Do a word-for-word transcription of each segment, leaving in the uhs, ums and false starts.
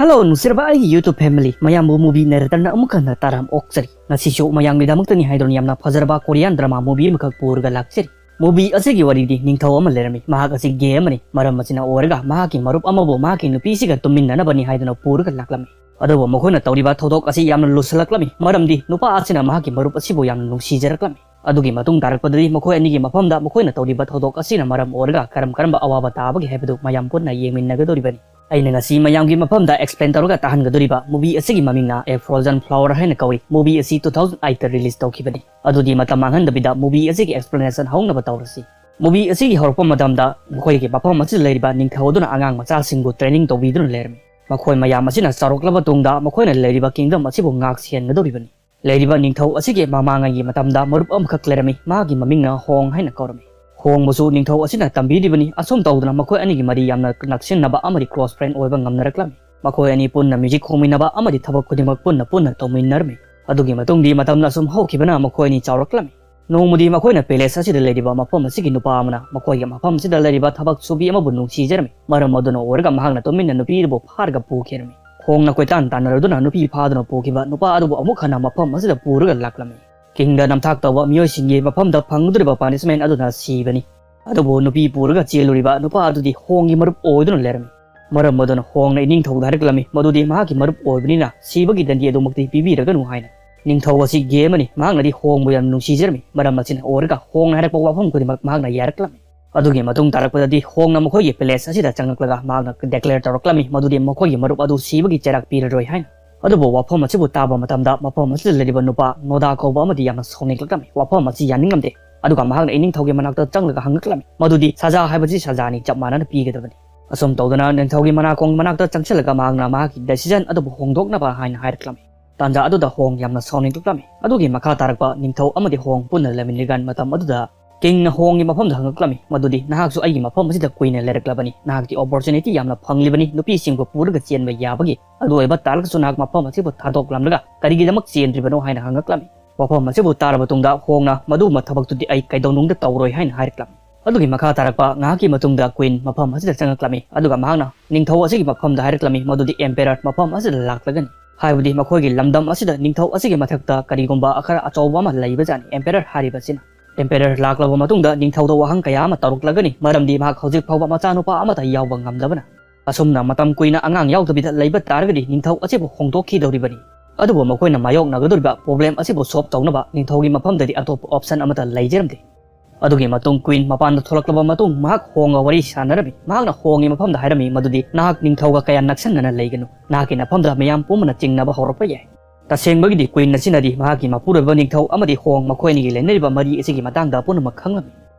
Hello, ꯅꯨꯡꯁꯤꯔꯕ ꯑꯩꯒꯤ YouTube family, ꯃꯌꯥꯝꯕꯨ movie narratorꯅ ꯑꯃꯨꯛ ꯍꯟꯅ ꯇꯥꯔꯝ ꯑꯣꯛꯆꯔꯤ꯫ ꯉꯁꯤꯁꯨ ꯃꯌꯥꯝꯒꯤꯗꯃꯛꯇꯅꯤ ꯍꯥꯏꯗꯨꯅ ꯌꯥꯝꯅ ꯐꯖꯔꯕ Korean drama movie ꯑꯃꯈꯛ ꯄꯨꯔꯒ ꯂꯥꯛꯆꯔꯤ꯫ Movie ꯑꯁꯤꯒꯤ ꯋꯥꯔꯤꯗꯤ ꯅꯤꯡꯊꯧ ꯑꯃ ꯂꯩꯔꯝꯃꯤ꯫ ꯃꯍꯥꯛ ꯑꯁꯤ gay ꯑꯃꯅꯤ꯫ ꯃꯔꯝ ꯑꯁꯤꯅ ꯑꯣꯏꯔꯒ ꯃꯍꯥꯛꯀꯤ ꯃꯔꯨꯞ ꯑꯃꯕꯨ ꯃꯍꯥꯛꯀꯤ ꯅꯨꯄꯤꯁꯤꯒ ꯇꯨꯝꯃꯤꯟꯅꯅꯕꯅꯤ ꯍꯥꯏꯗꯨꯅ ꯄꯨꯔꯒ ꯂꯥꯛꯂꯝꯃꯤ꯫ ꯑꯗꯨꯕꯨ ꯃꯈꯣꯏꯅ ꯇꯧꯔꯤꯕ ꯊꯧꯗꯣꯛ ꯑꯁꯤ ꯌꯥꯝꯅ ꯂꯨꯁꯜꯂꯛꯂꯝꯃꯤ, ꯃꯔꯝꯗꯤ ꯅꯨꯄꯥ ꯑꯁꯤꯅ ꯃꯍꯥꯛꯀꯤ ꯃꯔꯨꯞ ꯑꯁꯤꯕꯨ ꯌꯥꯝꯅ ꯅꯨꯡꯁꯤꯖꯔꯛꯂꯝꯃꯤ꯫ ꯑꯗꯨꯒꯤ ꯃꯇꯨꯡ ꯇꯥꯔꯛꯄꯗꯗꯤ ꯃꯈꯣꯏ ꯑꯅꯤꯒꯤ ꯃꯐꯝꯗ ꯃꯈꯣꯏꯅ ꯇꯧꯔꯤꯕ ꯊꯧꯗꯣꯛ ꯑꯁꯤꯅ ꯃꯔꯝ ꯑꯣꯏꯔꯒ ꯀꯔꯝ ꯀꯔꯝꯕ ꯑꯋꯥꯕ ꯇꯥꯕꯒꯦ ꯍꯥꯏꯕꯗꯨ ꯃꯌꯥꯝ ꯄꯨꯟꯅ ꯌꯦꯡꯃꯤꯟꯅꯒꯗꯧꯔꯤꯕꯅꯤ꯫ ꯑꯩꯅ ꯉꯁꯤ ꯃꯌꯥꯝꯒꯤ ꯃꯐꯝꯗ explain ꯇꯧꯔꯒ ꯇꯥꯍꯟꯒꯗꯧꯔꯤꯕ movie ꯑꯁꯤꯒꯤ ꯃꯃꯤꯡꯅ A Frozen Flower ꯍꯥꯏꯅ ꯀꯧꯏ꯫ Movie ꯑꯁꯤ two thousand eight ꯇ release ꯇꯧꯈꯤꯕꯅꯤ꯫ ꯑꯗꯨꯗꯤ ꯃꯇꯝ ꯃꯥꯡꯍꯟꯗꯕꯤꯗ movie ꯑꯁꯤꯒꯤ explanation ꯍꯧꯅꯕ ꯇꯧꯔꯁꯤ꯫ Movie ꯑꯁꯤꯒꯤ ꯍꯧꯔꯛꯄ ꯃꯇꯝꯗ ꯃꯈꯣꯏꯒꯤ ꯃꯐꯝ ꯑꯁꯤꯗ ꯂꯩꯔꯤꯕ ꯅꯤꯡꯊꯧ ꯑꯗꯨꯅ ꯑꯉꯥꯡ ꯃꯆꯥꯁꯤꯡꯕꯨ training ꯇꯧꯕꯤꯗꯨꯅ ꯂꯩꯔꯝꯃꯤ꯫ ꯃꯈꯣꯏ ꯃꯌꯥꯝ ꯑꯁꯤꯅ ꯆꯥꯎꯔꯛꯂꯕ ꯇꯨꯡꯗ ꯃꯈꯣꯏꯅ ꯂꯩꯔꯤꯕ kingdom ꯑꯁꯤꯕꯨ ꯉꯥꯛ ꯁꯦꯟꯒꯗꯧꯔꯤꯕꯅꯤ꯫ ꯂꯩꯔꯤꯕ ꯅꯤꯡꯊꯧ ꯑꯁꯤꯒꯤ ꯃꯃꯥꯡꯉꯩꯒꯤ ꯃꯇꯝꯗ ꯃꯔꯨꯞ ꯑꯃꯈꯛ ꯂꯩꯔꯝꯃꯤ꯫ ꯃꯍꯥꯛꯀꯤ ꯃꯃꯤꯡꯅ ꯍꯣꯡ ꯍꯥꯏꯅ ꯀꯧꯔꯝꯃꯤ꯫ ꯍꯣꯡꯕꯨꯁꯨ ꯅꯤꯡꯊꯧ ꯑꯁꯤꯅ ꯇꯝꯕꯤꯔꯤꯕꯅꯤ꯫ ꯑꯁꯨꯝ ꯇꯧꯗꯅ ꯃꯈꯣꯏ ꯑꯅꯤꯒꯤ ꯃꯔꯤ ꯌꯥꯝꯅ ꯅꯛꯁꯤꯟꯅꯕ ꯑꯃꯗꯤ close friend ꯑꯣꯏꯕ ꯉꯝꯅꯔꯛꯂꯝꯃꯤ꯫ ꯃꯈꯣꯏ ꯑꯅꯤ ꯄꯨꯟꯅ music ꯈꯣꯡꯃꯤꯟꯅꯕ ꯑꯃꯗꯤ ꯊꯕꯛ ꯈꯨꯗꯤꯡꯃꯛ ꯄꯨꯟꯅ ꯄꯨꯟꯅ ꯇꯧꯃꯤꯟꯅꯔꯝꯃꯤ꯫ ꯑꯗꯨꯒꯤ ꯃꯇꯨꯡꯗꯤ ꯃꯇꯝꯅ ꯑꯁꯨꯝ ꯍꯧꯈꯤꯕꯅ ꯃꯈꯣꯏ ꯑꯅꯤ ꯆꯥꯎꯔꯛꯂꯝꯃꯤ꯫ ꯅꯣꯡꯃꯗꯤ ꯃꯈꯣꯏꯅ palace ꯑꯁꯤꯗ ꯂꯩꯔꯤꯕ ꯃꯐꯝ ꯑꯁꯤꯒꯤ ꯅꯨꯄꯥ ꯑꯃꯅ ꯃꯈꯣꯏꯒꯤ ꯃꯐꯝ ꯑꯁꯤꯗ ꯂꯩꯔꯤꯕ ꯊꯕꯛ ꯁꯨꯕꯤ ꯑꯃꯕꯨ ꯅꯨꯡꯁꯤꯖꯔꯝꯃꯤ꯫ ꯃꯔꯝ ꯑꯗꯨꯅ ꯑꯣꯏꯔꯒ ꯃꯍꯥꯛꯅ ꯇꯨꯃꯤꯟꯅ ꯅꯨꯄꯤ ꯑꯗꯨꯕꯨ ꯐꯥꯔꯒ ꯄꯨꯈꯤꯔꯝꯃꯤ꯫ ꯍꯣꯡꯅ ꯀꯣꯏꯇꯥꯟ ꯇꯥꯟꯅꯔꯗꯨꯅ ꯅꯨꯄꯤ ꯐꯥꯗꯨꯅ ꯄꯨꯈꯤꯕ ꯅꯨꯄꯥ ꯑꯗꯨꯕꯨ ꯑꯃꯨꯛ ꯍꯟꯅ ꯃꯐꯝ ꯑꯁꯤꯗ ꯄꯨꯔꯒ ꯂꯥꯛꯂꯝꯃꯤ꯫ Kingꯗ ꯅꯝꯊꯥꯛ ꯇꯧꯕ ꯃꯤꯑꯣꯏꯁꯤꯡꯒꯤ ꯃꯐꯝꯗ ꯐꯪꯒꯗꯧꯔꯤꯕ punishment ꯑꯗꯨꯅ ꯁꯤꯕꯅꯤ꯫ ꯑꯗꯨꯕꯨ ꯅꯨꯄꯤ ꯄꯨꯔꯒ ꯆꯦꯜꯂꯨꯔꯤꯕ ꯅꯨꯄꯥ ꯑꯗꯨꯗꯤ ꯍꯣꯡꯒꯤ ꯃꯔꯨꯞ ꯑꯣꯏꯗꯨꯅ ꯂꯩꯔꯝꯃꯤ꯫ ꯃꯔꯝ ꯑꯗꯨꯅ ꯍꯣꯡꯅ ꯏꯅꯤꯡꯊꯧꯗ ꯍꯥꯏꯔꯛꯂꯝꯃꯤ ꯃꯗꯨꯗꯤ ꯃꯍꯥꯛꯀꯤ ꯃꯔꯨꯞ ꯑꯣꯏꯕꯅꯤꯅ ꯁꯤꯕꯒꯤ ꯗꯟꯗꯤ ꯑꯗꯨꯃꯛꯇꯤ ꯄꯤꯕꯤꯔꯒꯅꯨ ꯍꯥꯏꯅ꯫ ꯅꯤꯡꯊꯧ ꯑꯁꯤ gay ꯑꯃꯅꯤ, ꯃꯍꯥꯛꯅꯗꯤ ꯍꯣꯡꯕꯨ ꯌꯥꯝꯅ ꯅꯨꯡꯁꯤꯖꯔꯝꯃꯤ꯫ ꯃꯔꯝ ꯑꯁꯤꯅ ꯑꯣꯏꯔꯒ ꯍꯣꯡꯅ ꯍꯥꯏꯔꯛꯄ ꯋꯥꯐꯝ ꯈꯨꯗꯤꯡꯃꯛ ꯃꯍꯥꯛꯅ ꯌꯥꯔꯛꯂꯝꯃꯤ꯫ ꯑꯗꯨꯒꯤ ꯃꯇꯨꯡ ꯇꯥꯔꯛꯄꯗꯗꯤ ꯍꯣꯡꯅ ꯃꯈꯣꯏꯒꯤ palace ꯑꯁꯤꯗ ꯆꯪꯂꯛꯂꯒ ꯃꯍꯥꯛꯅ declare ꯇꯧꯔꯛꯂꯝꯃꯤ ꯃꯗꯨꯗꯤ ꯃꯈꯣꯏꯒꯤ ꯃꯔꯨꯞ ꯑꯗꯨ ꯁꯤꯕꯒꯤ ꯆꯩꯔꯥꯛ ꯄꯤꯔꯔꯣꯏ ꯍꯥꯏꯅ꯫ ꯑꯗꯨꯕꯨ ꯋꯥꯐꯝ ꯑꯁꯤꯕꯨ ꯇꯥꯕ ꯃꯇꯝꯗ ꯃꯐꯝ ꯑꯁꯤꯗ ꯂꯩꯔꯤꯕ ꯅꯨꯄꯥ ꯅꯣꯗꯥ ꯀꯧꯕ ꯑꯃꯗꯤ ꯌꯥꯝꯅ ꯁꯥꯎꯅꯤꯡꯂꯛꯂꯝꯃꯤ꯫ ꯋꯥꯐꯝ ꯑꯁꯤ ꯌꯥꯅꯤꯡꯂꯝꯗꯦ꯫ ꯑꯗꯨꯒ ꯃꯍꯥꯛꯅ ꯏꯅꯤꯡꯊꯧꯒꯤ ꯃꯅꯥꯛꯇ ꯆꯪꯂꯒ ꯍꯪꯂꯛꯂꯝꯃꯤ ꯃꯗꯨꯗꯤ ꯁꯖꯥ ꯍꯥꯏꯕꯁꯤ ꯁꯖꯥꯅꯤ, ꯆꯞ ꯃꯥꯟꯅꯅ ꯄꯤꯒꯗꯕꯅꯤ꯫ ꯑꯁꯨꯝ ꯇꯧꯗꯨꯅ ꯅꯤꯡꯊꯧꯒꯤ ꯃꯅꯥꯀꯣꯡ ꯃꯅꯥꯛꯇ ꯆꯪꯁꯤꯜꯂꯒ ꯃꯍꯥꯛꯅ ꯃꯍꯥꯛꯀꯤ decision ꯑꯗꯨꯕꯨ ꯍꯣꯡꯗꯣꯛꯅꯕ ꯍꯥꯏꯅ ꯍꯥꯏꯔꯛꯂꯝꯃꯤ꯫ ꯇꯥꯟꯖꯥ ꯑꯗꯨꯗ ꯍꯣꯡ ꯌꯥꯝꯅ ꯁꯥꯎꯅꯤꯡꯂꯛꯂꯝꯃꯤ꯫ ꯑꯗꯨꯒꯤ ꯃꯈꯥ ꯇꯥꯔꯛꯄ ꯅꯤꯡꯊꯧ ꯑꯃꯗꯤ ꯍꯣꯡ ꯄꯨꯟꯅ ꯂꯩꯃꯤꯟꯅꯔꯤꯀꯥꯟ ꯃꯇꯝ ꯑꯗꯨꯗ Kingꯅ ꯍꯣꯡꯒꯤ ꯃꯐꯝꯗ ꯍꯪꯂꯛꯂꯝꯃꯤ ꯃꯗꯨꯗꯤ ꯅꯍꯥꯛꯁꯨ ꯑꯩꯒꯤ ꯃꯐꯝ ꯑꯁꯤꯗ ꯀꯨꯏꯅ ꯂꯩꯔꯛꯂꯕꯅꯤ, ꯅꯍꯥꯛꯀꯤ opportunity ꯌꯥꯝꯅ ꯐꯪꯂꯤꯕꯅꯤ ꯅꯨꯄꯤꯁꯤꯡꯕꯨ ꯄꯨꯔꯒ ꯆꯦꯟꯕ ꯌꯥꯕꯒꯤ, ꯑꯗꯨ ꯑꯣꯏꯕ ꯇꯥꯔꯒꯁꯨ ꯅꯍꯥꯛ ꯃꯐꯝ ꯑꯁꯤꯕꯨ ꯊꯥꯗꯣꯛꯂꯝꯂꯒ ꯀꯔꯤꯒꯤꯗꯃꯛ ꯆꯦꯟꯗ꯭ꯔꯤꯕꯅꯣ ꯍꯥꯏꯅ ꯍꯪꯂꯛꯂꯝꯃꯤ꯫ ꯋꯥꯐꯝ ꯑꯁꯤꯕꯨ ꯇꯥꯔꯕ ꯇꯨꯡꯗ ꯍꯣꯡꯅ ꯃꯗꯨꯒꯨꯝꯕ ꯊꯕꯛꯇꯨꯗꯤ ꯑꯩ ꯀꯩꯗꯧꯅꯨꯡꯗ ꯇꯧꯔꯣꯏ ꯍꯥꯏꯅ ꯍꯥꯏꯔꯛꯂꯝꯃꯤ꯫ ꯑꯗꯨꯒꯤ ꯃꯈꯥ ꯇꯥꯔꯛꯄ ꯉꯥꯏꯍꯥꯛꯀꯤ ꯃꯇꯨꯡꯗ ꯀ꯭ꯋꯤꯟ ꯃꯐꯝ ꯑꯁꯤꯗ ꯆꯪꯂꯛꯂꯝꯃꯤ, ꯑꯗꯨꯒ ꯃꯍꯥꯛꯅ ꯅꯤꯡꯊꯧ ꯑꯁꯤꯒꯤ ꯃꯐꯝꯗ ꯍꯥꯏꯔꯛꯂꯝꯃꯤ ꯃꯗꯨꯗꯤ ꯑꯦꯝꯄꯦꯔꯔ ꯃꯐꯝ ꯑꯁꯤꯗ ꯂꯥꯛꯂꯒꯅꯤ, ꯍꯥꯏꯕꯗꯤ ꯃꯈꯣꯏꯒꯤ ꯂꯝꯗꯝ ꯑꯁꯤꯗ ꯅꯤꯡꯊꯧ ꯑꯁꯤꯒꯤ ꯃꯊꯛꯇ ꯀꯔꯤꯒꯨꯝꯕ ꯈꯔ ꯑꯆꯧꯕ ꯑꯃ ꯂꯩꯕꯖꯥꯠꯅꯤ ꯑꯦꯝꯄꯦꯔꯔ ꯍꯥꯏꯔꯤꯕꯁꯤꯅ꯫ ꯑꯦꯝꯄꯦꯔꯔ ꯂꯥꯛꯂꯕ ꯃꯇꯨꯡꯗ ꯅꯤꯡꯊꯧꯗ ꯋꯥꯍꯪ ꯀꯌꯥ ꯑꯃ ꯇꯧꯔꯛꯂꯒꯅꯤ, ꯃꯔꯝꯗꯤ ꯃꯍꯥꯛ ꯍꯧꯖꯤꯛ ꯐꯥꯎꯕ ꯃꯆꯥꯅꯨꯄꯥ ꯑꯃꯠꯇ ꯌꯥꯎꯕ ꯉꯝꯗꯕꯅ꯫ ꯑꯁꯨꯝꯅ ꯃꯇꯝ ꯀꯨꯏꯅ ꯑꯉꯥꯡ ꯌꯥꯎꯗꯕꯤꯗ ꯂꯩꯕ ꯇꯥꯔꯒꯗꯤ ꯅꯤꯡꯊꯧ ꯑꯁꯤꯕꯨ ꯍꯣꯡꯗꯣꯛꯈꯤꯗꯧꯔꯤꯕꯅꯤ꯫ ꯑꯗꯨꯕꯨ ꯃꯈꯣꯏꯅ ꯃꯥꯌꯣꯛꯅꯒꯗꯧꯔꯤꯕ ꯄ꯭ꯔꯣꯕ꯭ꯂꯦꯝ ꯑꯁꯤꯕꯨ ꯁꯣꯜꯕ ꯇꯧꯅꯕ ꯅꯤꯡꯊꯧꯒꯤ ꯃꯐꯝꯗꯗꯤ ꯑꯇꯣꯞꯄ ꯑꯣꯞꯁꯟ ꯑꯃꯠꯇ ꯂꯩꯖꯔꯝꯗꯦ꯫ ꯑꯗꯨꯒꯤ ꯃꯇꯨꯡ ꯀ꯭ꯋꯤꯟ ꯃꯄꯥꯟꯗ ꯊꯣꯛꯂꯛꯂꯕ ꯃꯇꯨꯡ ꯃꯍꯥꯛ ꯍꯣꯡꯒ ꯋꯥꯔꯤ ꯁꯥꯟꯅꯔꯝꯃꯤ꯫ ꯃꯍꯥꯛꯅ ꯍꯣꯡꯒꯤ ꯃꯐꯝꯗ ꯍꯥꯏꯔꯝꯃꯤ ꯃꯗꯨꯗꯤ ꯅꯍꯥꯛ ꯅꯤꯡꯊꯧꯒ ꯀꯌꯥ ꯅꯛꯁꯟꯅꯅ ꯂꯩꯒꯅꯨ, ꯅꯍꯥꯛꯀꯤ ꯅꯐꯝꯗ ꯃꯤꯌꯥꯝ ꯄꯨꯝꯕꯅ ꯆꯤꯡꯅꯕ ꯍꯧꯔꯛꯄ ꯌꯥꯏ꯫ ꯇꯁꯦꯡꯕꯒꯤꯗꯤ ꯀ꯭ꯋꯤꯟ ꯑꯁꯤꯅꯗꯤ ꯃꯍꯥꯛꯀꯤ ꯃꯄꯨꯔꯣꯏꯕ ꯅꯤꯡꯊꯧ ꯑꯃꯗꯤ ꯍꯣꯡ ꯃꯈꯣꯏ ꯑꯅꯤꯒꯤ ꯂꯩꯅꯔꯤꯕ ꯃꯔꯤ ꯑꯁꯤꯒꯤ ꯃꯇꯥꯡꯗ ꯄꯨꯝꯅꯃꯛ ꯈꯪꯂꯝꯃꯤ꯫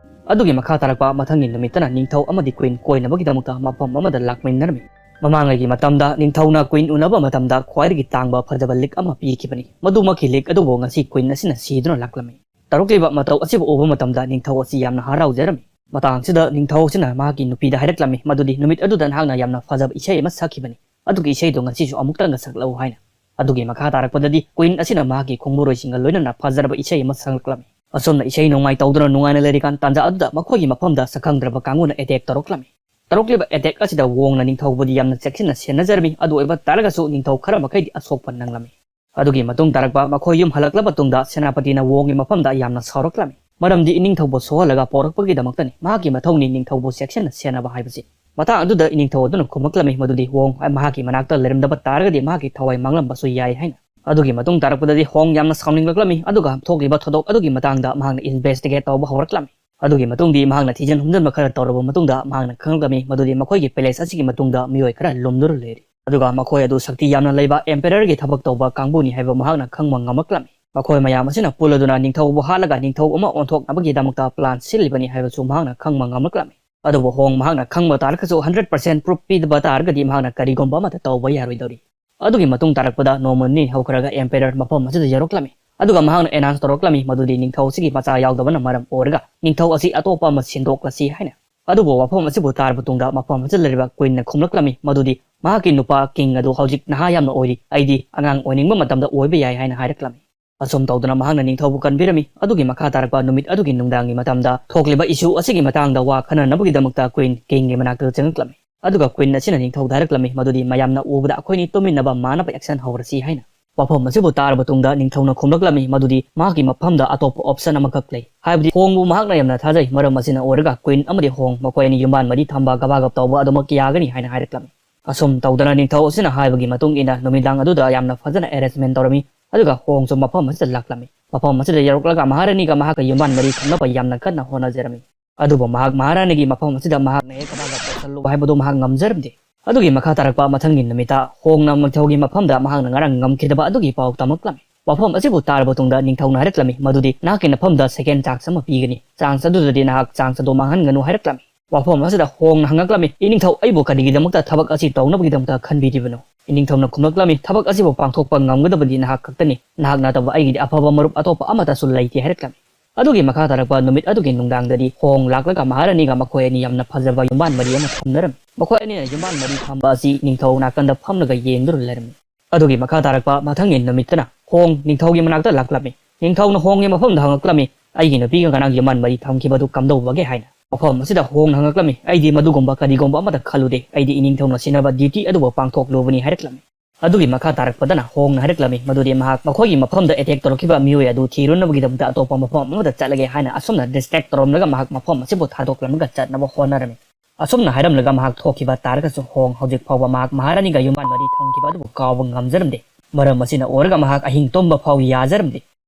ꯑꯗꯨꯒꯤ ꯃꯈꯥ ꯇꯥꯔꯛꯄ ꯃꯊꯪꯒꯤ ꯅꯨꯃꯤꯠꯇꯅ ꯅꯤꯡꯊꯧ ꯑꯃꯗꯤ ꯀ꯭ꯋꯤꯟ ꯀꯣꯏꯅꯕꯒꯤꯗꯃꯛꯇ ꯃꯐꯝ ꯑꯃꯗ ꯂꯥꯛꯃꯤꯟꯅꯔꯝꯃꯤ꯫ ꯃꯃꯥꯡꯉꯩꯒꯤ ꯃꯇꯝꯗ ꯅꯤꯡꯊꯧꯅ ꯀ꯭ꯋꯤꯟ ꯎꯅꯕ ꯃꯇꯝꯗ ꯈ꯭ꯋꯥꯏꯗꯒꯤ ꯇꯥꯡꯕ ꯐꯖꯕ ꯂꯤꯛ ꯑꯃ ꯄꯤꯈꯤꯕꯅꯤ꯫ ꯃꯗꯨꯃꯛꯀꯤ ꯂꯤꯛ ꯑꯗꯨꯕꯨ ꯉꯁꯤ ꯀ꯭ꯋꯤꯟ ꯑꯁꯤꯅ ꯁꯤꯗꯨꯅ ꯂꯥꯛꯂꯝꯃꯤ꯫ ꯇꯧꯔꯛꯂꯤꯕ ꯃꯇꯧ ꯑꯁꯤꯕꯨ ꯎꯕ ꯃꯇꯝꯗ ꯅꯤꯡꯊꯧ ꯑꯁꯤ ꯌꯥꯝꯅ ꯍꯔꯥꯎꯖꯔꯝꯃꯤ꯫ ꯃꯇꯥꯡꯁꯤꯗ ꯅꯤꯡꯊꯧ ꯑꯁꯤꯅ ꯃꯍꯥꯛꯀꯤ ꯅꯨꯄꯤꯗ ꯍꯥꯏꯔꯛꯂꯝꯃꯤ ꯃꯗꯨꯗꯤ ꯅꯨꯃꯤꯠ ꯑꯗꯨꯗ ꯅꯍꯥꯛꯅ ꯌꯥꯝꯅ ꯐꯖꯕ ꯏꯁꯩ ꯑꯃ ꯁꯛꯈꯤꯕꯅꯤ, ꯑꯗꯨꯒꯤ ꯏꯁꯩꯗꯨ ꯉꯁꯤꯁꯨ ꯑꯃꯨꯛꯇꯪꯒ ꯁꯛꯂꯛꯎ ꯍꯥꯏꯅ꯫ ꯑꯗꯨꯒꯤ ꯃꯈꯥ ꯇꯥꯔꯛꯄꯗꯗꯤ ꯀ꯭ꯋꯤꯟ ꯑꯁꯤꯅ ꯃꯍꯥꯛꯀꯤ ꯈꯣꯡꯕꯨꯔꯣꯏꯁꯤꯡꯒ ꯂꯣꯏꯅꯅ ꯐꯖꯔꯕ ꯏꯁꯩ ꯑꯃ ꯁꯛꯂꯛꯂꯝꯃꯤ꯫ ꯑꯁꯨꯝꯅ ꯏꯁꯩ ꯅꯣꯡꯃꯥꯏ ꯇꯧꯗꯨꯅ ꯅꯨꯡꯉꯥꯏꯅ ꯂꯩꯔꯤꯀꯥꯟ ꯇꯥꯟꯖꯥ ꯑꯗꯨꯗ ꯃꯈꯣꯏꯒꯤ ꯃꯐꯝꯗ ꯁꯛꯈꯪꯗ꯭ꯔꯕ ꯀꯥꯡꯕꯨꯅ ꯑꯦꯇꯦꯛ ꯇꯧꯔꯛꯂꯝꯃꯤ꯫ ꯇꯧꯔꯛꯂꯤꯕ ꯑꯦꯇꯦꯛ ꯑꯁꯤꯗ ꯋꯣꯡꯅ ꯅꯤꯡꯊꯧꯕꯨꯗꯤ ꯌꯥꯝꯅ ꯆꯦꯛꯁꯤꯟꯅ ꯁꯦꯟꯅꯖꯔꯝꯃꯤ, ꯑꯗꯨ ꯑꯣꯏꯕ ꯇꯥꯔꯒꯁꯨ ꯅꯤꯡꯊꯧ ꯈꯔ ꯃꯈꯩꯗꯤ ꯑꯁꯣꯛꯄ ꯅꯪꯂꯝꯃꯤ꯫ ꯑꯗꯨꯒꯤ ꯃꯇꯨꯡ ꯇꯥꯔꯛꯄ ꯃꯈꯣꯏ ꯌꯨꯝ ꯍꯜꯂꯛꯂꯕ ꯇꯨꯡꯗ ꯁꯦꯅꯥꯄꯇꯤꯅ ꯋꯣꯡꯒꯤ ꯃꯐꯝꯗ ꯌꯥꯝꯅ ꯁꯥꯎꯔꯛꯂꯝꯃꯤ, ꯃꯔꯝꯗꯤ ꯏꯅꯤꯡꯊꯧꯕꯨ ꯁꯣꯛꯍꯜꯂꯒ ꯄꯣꯔꯛꯄꯒꯤꯗꯃꯛꯇꯅꯤ, ꯃꯍꯥꯛꯀꯤ ꯃꯊꯧꯅꯤ ꯅꯤꯡꯊꯧꯕꯨ ꯆꯦꯛꯁꯤꯟꯅ ꯁꯦꯟꯅꯕ ꯍꯥꯏꯕꯁꯤ꯫ ꯃꯇꯥꯡ ꯑꯗꯨꯗ ꯏꯅꯤꯡꯊꯧ ꯑꯗꯨꯅ ꯈꯨꯝꯂꯛꯂꯝꯃꯤ ꯃꯗꯨꯗꯤ ꯋꯣꯡ ꯃꯍꯥꯛꯀꯤ ꯃꯅꯥꯛꯇ ꯂꯩꯔꯝꯗꯕ ꯇꯥꯔꯒꯗꯤ ꯃꯍꯥꯛꯀꯤ ꯊꯋꯥꯏ ꯃꯥꯡꯂꯝꯕꯁꯨ ꯌꯥꯏ ꯍꯥꯏꯅ꯫ ꯑꯗꯨꯒꯤ ꯃꯇꯨꯡ ꯇꯥꯔꯛꯄꯗꯗꯤ ꯍꯣꯡ ꯌꯥꯝꯅ ꯁꯥꯎꯅꯤꯡꯂꯛꯂꯝꯃꯤ, ꯑꯗꯨꯒ ꯊꯣꯛꯂꯤꯕ ꯊꯧꯗꯣꯛ ꯑꯗꯨꯒꯤ ꯃꯇꯥꯡꯗ ꯃꯍꯥꯛꯅ ꯏꯟꯚꯦꯁꯇꯤꯒꯦꯠ ꯇꯧꯕ ꯍꯧꯔꯛꯂꯝꯃꯤ꯫ ꯑꯗꯨꯒꯤ ꯃꯇꯨꯡꯗꯤ ꯃꯍꯥꯛꯅ ꯊꯤꯖꯤꯟ ꯍꯨꯝꯖꯤꯟꯕ ꯈꯔ ꯇꯧꯔꯕ ꯃꯇꯨꯡꯗ ꯃꯍꯥꯛꯅ ꯈꯪꯂꯛꯂꯝꯃꯤ ꯃꯗꯨꯗꯤ ꯃꯈꯣꯏꯒꯤ ꯄꯦꯂꯦꯁ ꯑꯁꯤꯒꯤ ꯃꯇꯨꯡꯗ ꯃꯤꯑꯣꯏ ꯈꯔ ꯂꯨꯝꯗꯨꯅ ꯂꯩꯔꯤ꯫ ꯑꯗꯨꯒ ꯃꯈꯣꯏ ꯑꯗꯨ ꯁꯛꯇꯤ ꯌꯥꯝꯅ ꯂꯩꯕ ꯑꯦꯝꯄꯦꯔꯔꯒꯤ ꯊꯕꯛ ꯇꯧꯕ ꯀꯥꯡꯕꯨꯅꯤ ꯍꯥꯏꯕ ꯃꯍꯥꯛꯅ ꯈꯪꯕ ꯉꯝꯂꯛꯂꯝꯃꯤ꯫ ꯃꯈꯣꯏ ꯃꯌꯥꯝ ꯑꯁꯤꯅ ꯄꯨꯜꯂꯗꯨꯅ ꯅꯤꯡꯊꯧꯕꯨ ꯍꯥꯠꯂꯒ ꯅꯤꯡꯊꯧ ꯑꯃ ꯑꯣꯟꯊꯣꯛꯅꯕꯒꯤꯗꯃꯛꯇ ꯄ꯭ꯂꯥꯟ ꯁꯤꯜꯂꯤꯕꯅꯤ ꯍꯥꯏꯕꯁꯨ ꯃꯍꯥꯛꯅ ꯈꯪꯕ ꯉꯝꯂꯛꯂꯝꯃꯤ꯫ ꯑꯗꯨꯕꯨ ꯍꯣꯡ ꯃꯍꯥꯛꯅ ꯈꯪꯕ ꯇꯥꯔꯒꯁꯨ ꯍꯟꯗ꯭ꯔꯦꯠ ꯄꯥꯔꯁꯦꯟ ꯄ꯭ꯔꯨꯐ ꯄꯤꯗꯕ ꯇꯥꯔꯒꯗꯤ ꯃꯍꯥꯛꯅ ꯀꯔꯤꯒꯨꯝꯕ ꯑꯃꯠꯇ ꯇꯧꯕ ꯌꯥꯔꯣꯏꯗꯧꯔꯤ꯫ ꯑꯗꯨꯒꯤ ꯃꯇꯨꯡ ꯇꯥꯔꯛꯄꯗ ꯅꯣꯡꯃ ꯅꯤꯅꯤ ꯍꯧꯈ꯭ꯔꯒ ꯑꯦꯝꯄꯦꯔꯔ ꯃꯐꯝ ꯑꯁꯤꯗ ꯌꯧꯔꯛꯂꯝꯃꯤ꯫ ꯑꯗꯨꯒ ꯃꯍꯥꯛꯅ ꯑꯦꯅꯥꯎꯟꯁ ꯇꯧꯔꯛꯂꯝꯃꯤ ꯃꯗꯨꯗꯤ ꯅꯤꯡꯊꯧ ꯑꯁꯤꯒꯤ ꯃꯆꯥ ꯌꯥꯎꯗꯕꯅ ꯃꯔꯝ ꯑꯣꯏꯔꯒ ꯅꯤꯡꯊꯧ ꯑꯁꯤ ꯑꯇꯣꯞꯄ ꯑꯃ ꯁꯤꯟꯗꯣꯛꯂꯁꯤ ꯍꯥꯏꯅ꯫ ꯑꯗꯨꯕꯨ ꯋꯥꯐꯝ ꯑꯁꯤꯕꯨ ꯇꯥꯔꯕ ꯇꯨꯡꯗ ꯃꯐꯝ ꯑꯁꯤꯗ ꯂꯩꯔꯤꯕ ꯀ꯭ꯋꯤꯟꯅ ꯈꯨꯝꯂꯛꯂꯝꯃꯤ ꯃꯗꯨꯗꯤ ꯃꯍꯥꯛꯀꯤ ꯅꯨꯄꯥ ꯀꯤꯡ ꯑꯗꯨ ꯍꯧꯖꯤꯛ ꯅꯍꯥ ꯌꯥꯝꯅ ꯑꯣꯏꯔꯤ, ꯑꯩꯗꯤ ꯑꯉꯥꯡ ꯑꯣꯏꯅꯤꯡꯕ ꯃꯇꯝꯗ ꯑꯣꯏꯕ ꯌꯥꯏ ꯍꯥꯏꯅ ꯍꯥꯏꯔꯛꯂꯝꯃꯤ꯫ ꯑꯁꯨꯝ ꯇꯧꯗꯅ ꯃꯍꯥꯛꯅ ꯅꯤꯡꯊꯧꯕꯨ ꯀꯟꯕꯤꯔꯝꯃꯤ꯫ ꯑꯗꯨꯒꯤ ꯃꯈꯥ ꯇꯥꯔꯛꯄ ꯅꯨꯃꯤꯠ ꯑꯗꯨꯒꯤ ꯅꯨꯡꯗꯥꯡꯒꯤ ꯃꯇꯝꯗ ꯊꯣꯛꯂꯤꯕ issue ꯑꯁꯤꯒꯤ ꯃꯇꯥꯡꯗ ꯋꯥ ꯈꯟꯅꯅꯕꯒꯤꯗꯃꯛꯇ Queen Kingꯒꯤ ꯃꯅꯥꯛꯇ ꯆꯪꯉꯛꯂꯝꯃꯤ꯫ ꯑꯗꯨꯒ Queen ꯑꯁꯤꯅ ꯅꯤꯡꯊꯧꯗ ꯍꯥꯏꯔꯛꯂꯝꯃꯤ, ꯃꯗꯨꯗꯤ ꯃꯌꯥꯝꯅ ꯎꯕꯗ ꯑꯩꯈꯣꯏꯅꯤ ꯇꯨꯝꯃꯤꯟꯅꯕ ꯃꯥꯟꯅꯕ action ꯍꯧꯔꯁꯤ ꯍꯥꯏꯅ꯫ ꯋꯥꯐꯝ ꯑꯁꯤꯕꯨ ꯇꯥꯔꯕ ꯇꯨꯡꯗ ꯅꯤꯡꯊꯧꯅ ꯈꯨꯝꯂꯛꯂꯝꯃꯤ, ꯃꯗꯨꯗꯤ ꯃꯍꯥꯛꯀꯤ ꯃꯐꯝꯗ ꯑꯇꯣꯞꯄ option ꯑꯃꯈꯛ ꯂꯩ, ꯍꯥꯏꯕꯗꯤ ꯈꯣꯡꯕꯨ ꯃꯍꯥꯛꯅ ꯌꯥꯝꯅ ꯊꯥꯖꯩ꯫ ꯃꯔꯝ ꯑꯁꯤꯅ ꯑꯣꯏꯔꯒ Queen ꯑꯃꯗꯤ ꯍꯣꯡ ꯃꯈꯣꯏ ꯑꯅꯤ ꯌꯨꯝꯕꯥꯟ ꯃꯔꯤ ꯊꯝꯕ ꯒꯕꯥꯒꯞ ꯇꯧꯕ ꯑꯗꯨꯃꯛ ꯌꯥꯒꯅꯤ ꯍꯥꯏꯅ ꯍꯥꯏꯔꯛꯂꯝꯃꯤ꯫ ꯑꯁꯨꯝ ꯇꯧꯗꯅ ꯅꯤꯡꯊꯧ ꯑꯁꯤꯅ ꯍꯥꯏꯕꯒꯤ ꯃꯇꯨꯡ ꯏꯟꯅ ꯅꯨꯃꯤꯗꯥꯡ ꯑꯗꯨꯗ ꯌꯥꯝꯅ ꯐꯖꯅ arrangement ꯇꯧꯔꯝꯃꯤ꯫ ꯑꯗꯨꯒ ꯍꯣꯡꯁꯨ ꯃꯐꯝ ꯑꯁꯤꯗ ꯂꯥꯛꯂꯝꯃꯤ꯫ ꯃꯐꯝ ꯑꯁꯤꯗ ꯌꯧꯔꯛꯂꯒ ꯃꯍꯥꯔꯥꯅꯤꯒ ꯃꯍꯥꯛꯀ ꯌꯨꯝꯕꯥꯟ ꯃꯔꯤ ꯊꯝꯅꯕ ꯌꯥꯝꯅ ꯀꯟꯅ ꯍꯣꯠꯅꯖꯔꯝꯃꯤ꯫ ꯑꯗꯨꯕꯨ ꯃꯍꯥꯛ ꯃꯍꯥꯔꯥꯅꯤꯒꯤ ꯃꯐꯝ ꯑꯁꯤꯗ ꯃꯍꯥꯛꯅ ꯍꯦꯛ ꯀꯗꯥꯏꯗ ꯇꯧꯁꯜꯂꯨ ꯍꯥꯏꯕꯗꯨ ꯃꯍꯥꯛ ꯉꯝꯖꯔꯝꯗꯦ꯫ ꯑꯗꯨꯒꯤ ꯃꯈꯥ ꯇꯥꯔꯛꯄ ꯃꯊꯪꯒꯤ ꯅꯨꯃꯤꯠꯇ ꯍꯣꯡꯅ ꯅꯤꯡꯊꯧꯒꯤ ꯃꯐꯝꯗ ꯃꯍꯥꯛꯅ ꯉꯔꯥꯡ ꯉꯝꯈꯤꯗꯕ ꯑꯗꯨꯒꯤ ꯄꯥꯎ ꯇꯝꯃꯛꯂꯝꯃꯤ꯫ ꯋꯥꯐꯝ ꯑꯁꯤꯕꯨ ꯇꯥꯔꯕ ꯇꯨꯡꯗ ꯅꯤꯡꯊꯧꯅ ꯍꯥꯏꯔꯛꯂꯝꯃꯤ, ꯃꯗꯨꯗꯤ ꯅꯍꯥꯛꯀꯤ ꯅꯐꯝꯗ second chance ꯑꯃ ꯄꯤꯒꯅꯤ꯫ Chance ꯑꯗꯨꯗꯗꯤ ꯅꯍꯥꯛ chance ꯑꯗꯨ ꯃꯥꯡꯍꯟꯒꯅꯨ ꯍꯥꯏꯔꯛꯂꯝꯃꯤ꯫ ꯋꯥꯐꯝ ꯑꯁꯤꯗ ꯍꯣꯡꯅ ꯍꯪꯉꯛꯂꯝꯃꯤ, "ꯏꯅꯤꯡꯊꯧ, ꯑꯩꯕꯨ ꯀꯔꯤꯒꯤꯗꯃꯛꯇ ꯊꯕꯛ ꯑꯁꯤ ꯇꯧꯅꯕꯒꯤꯗꯃꯛꯇ ꯈꯟꯕꯤꯔꯤꯕꯅꯣ?" ꯏꯅꯤꯡꯊꯧꯅ ꯈꯨꯝꯂꯛꯂꯝꯃꯤ, "ꯊꯕꯛ ꯑꯁꯤꯕꯨ ꯄꯥꯡꯊꯣꯛꯄ ꯉꯝꯒꯗꯕꯗꯤ ꯅꯍꯥꯛ ꯈꯛꯇꯅꯤ꯫ ꯅꯍꯥꯛ ꯅꯠꯇꯕ ꯑꯩꯒꯤꯗꯤ ꯑꯐꯕ ꯃꯔꯨꯞ ꯑꯇꯣꯞꯄ ꯑꯃꯠꯇꯁꯨ ꯂꯩꯇꯦ" ꯍꯥꯏꯔꯛꯂꯝꯃꯤ꯫ ꯑꯗꯨꯒꯤ ꯃꯈꯥ ꯇꯥꯔꯛꯄ ꯅꯨꯃꯤꯠ ꯑꯗꯨꯒꯤ ꯅꯨꯡꯗꯥꯡꯗꯗꯤ ꯍꯣꯡ ꯂꯥꯛꯂꯒ ꯃꯍꯥꯔꯥꯅꯤꯒ ꯃꯈꯣꯏ ꯑꯅꯤ ꯌꯥꯝꯅ ꯐꯖꯕ ꯌꯨꯝꯕꯥꯟ ꯃꯔꯤ ꯑꯃ ꯊꯝꯅꯔꯝꯃꯤ꯫ ꯃꯈꯣꯏ ꯑꯅꯤꯅ ꯌꯨꯝꯕꯥꯟ ꯃꯔꯤ ꯊꯝꯕ ꯑꯁꯤ ꯅꯤꯡꯊꯧ ꯅꯥꯀꯟꯗ ꯐꯝꯂꯒ ꯌꯦꯡꯗꯨꯅ ꯂꯩꯔꯝꯃꯤ꯫ ꯑꯗꯨꯒꯤ ꯃꯈꯥ ꯇꯥꯔꯛꯄ ꯃꯊꯪꯒꯤ ꯅꯨꯃꯤꯠꯇꯅ ꯍꯣꯡ ꯅꯤꯡꯊꯧꯒꯤ ꯃꯅꯥꯛꯇ ꯂꯥꯛꯂꯝꯃꯤ꯫ ꯅꯤꯡꯊꯧꯅ ꯍꯣꯡꯒꯤ ꯃꯐꯝꯗ ꯍꯪꯂꯛꯂꯝꯃꯤ, "ꯑꯩꯒꯤ ꯅꯨꯄꯤꯒ ꯉꯔꯥꯡ ꯌꯨꯝꯕꯥꯟ ꯃꯔꯤ ꯊꯝꯈꯤꯕꯗꯨ ꯀꯝꯗꯧꯕꯒꯦ?" ꯍꯥꯏꯅ꯫ ꯃꯐꯝ ꯑꯁꯤꯗ ꯍꯣꯡꯅ ꯍꯪꯂꯛꯂꯝꯃꯤ, "ꯑꯩꯗꯤ ꯃꯗꯨꯒꯨꯝꯕ ꯀꯔꯤꯒꯨꯝꯕ ꯑꯃꯠꯇ ꯈꯜꯂꯨꯗꯦ꯫ ꯑꯩꯗꯤ ꯏꯅꯤꯡꯊꯧꯅ ꯁꯤꯟꯅꯕ duty ꯑꯗꯨꯕꯨ ꯄꯥꯡꯊꯣꯛꯂꯨꯕꯅꯤ" ꯍꯥꯏꯔꯛꯂꯝꯃꯤ꯫ ꯑꯗꯨꯒꯤ ꯃꯈꯥ ꯇꯥꯔꯛꯄꯗꯅ ꯍꯣꯡꯅ ꯍꯥꯏꯔꯛꯂꯝꯃꯤ, ꯃꯗꯨꯗꯤ ꯃꯍꯥꯛ ꯃꯈꯣꯏꯒꯤ ꯃꯐꯝꯗ attack ꯇꯧꯔꯛꯈꯤꯕ ꯃꯤꯑꯣꯏ ꯑꯗꯨ ꯊꯤꯔꯨꯅꯕꯒꯤꯗꯃꯛꯇ ꯑꯇꯣꯞꯄ ꯃꯐꯝ ꯑꯃꯗ ꯆꯠꯂꯒꯦ ꯍꯥꯏꯅ ꯑꯁꯨꯝꯅ distract ꯇꯧꯔꯝꯂꯒ ꯃꯍꯥꯛ ꯃꯐꯝ ꯑꯁꯤꯕꯨ ꯊꯥꯗꯣꯛꯂꯝꯂꯒ ꯆꯠꯅꯕ ꯍꯣꯠꯅꯔꯝꯃꯤ꯫ ꯑꯁꯨꯝꯅ ꯍꯥꯏꯔꯝꯂꯒ ꯃꯍꯥꯛ ꯊꯣꯛꯈꯤꯕ ꯇꯥꯔꯒꯁꯨ ꯍꯣꯡ ꯍꯧꯖꯤꯛ ꯐꯥꯎꯕ ꯃꯍꯥꯛ ꯃꯍꯥꯔꯥꯅꯤꯒ ꯌꯨꯝꯕꯥꯟ ꯃꯔꯤ ꯊꯝꯈꯤꯕ ꯑꯗꯨꯕꯨ ꯀꯥꯎꯕ ꯉꯝꯖꯔꯝꯗꯦ꯫ ꯃꯔꯝ ꯑꯁꯤꯅ ꯑꯣꯏꯔꯒ ꯃꯍꯥꯛ ꯑꯍꯤꯡ ꯇꯨꯝꯕ ꯐꯥꯎ ꯌꯥꯖꯔꯝꯗꯦ꯫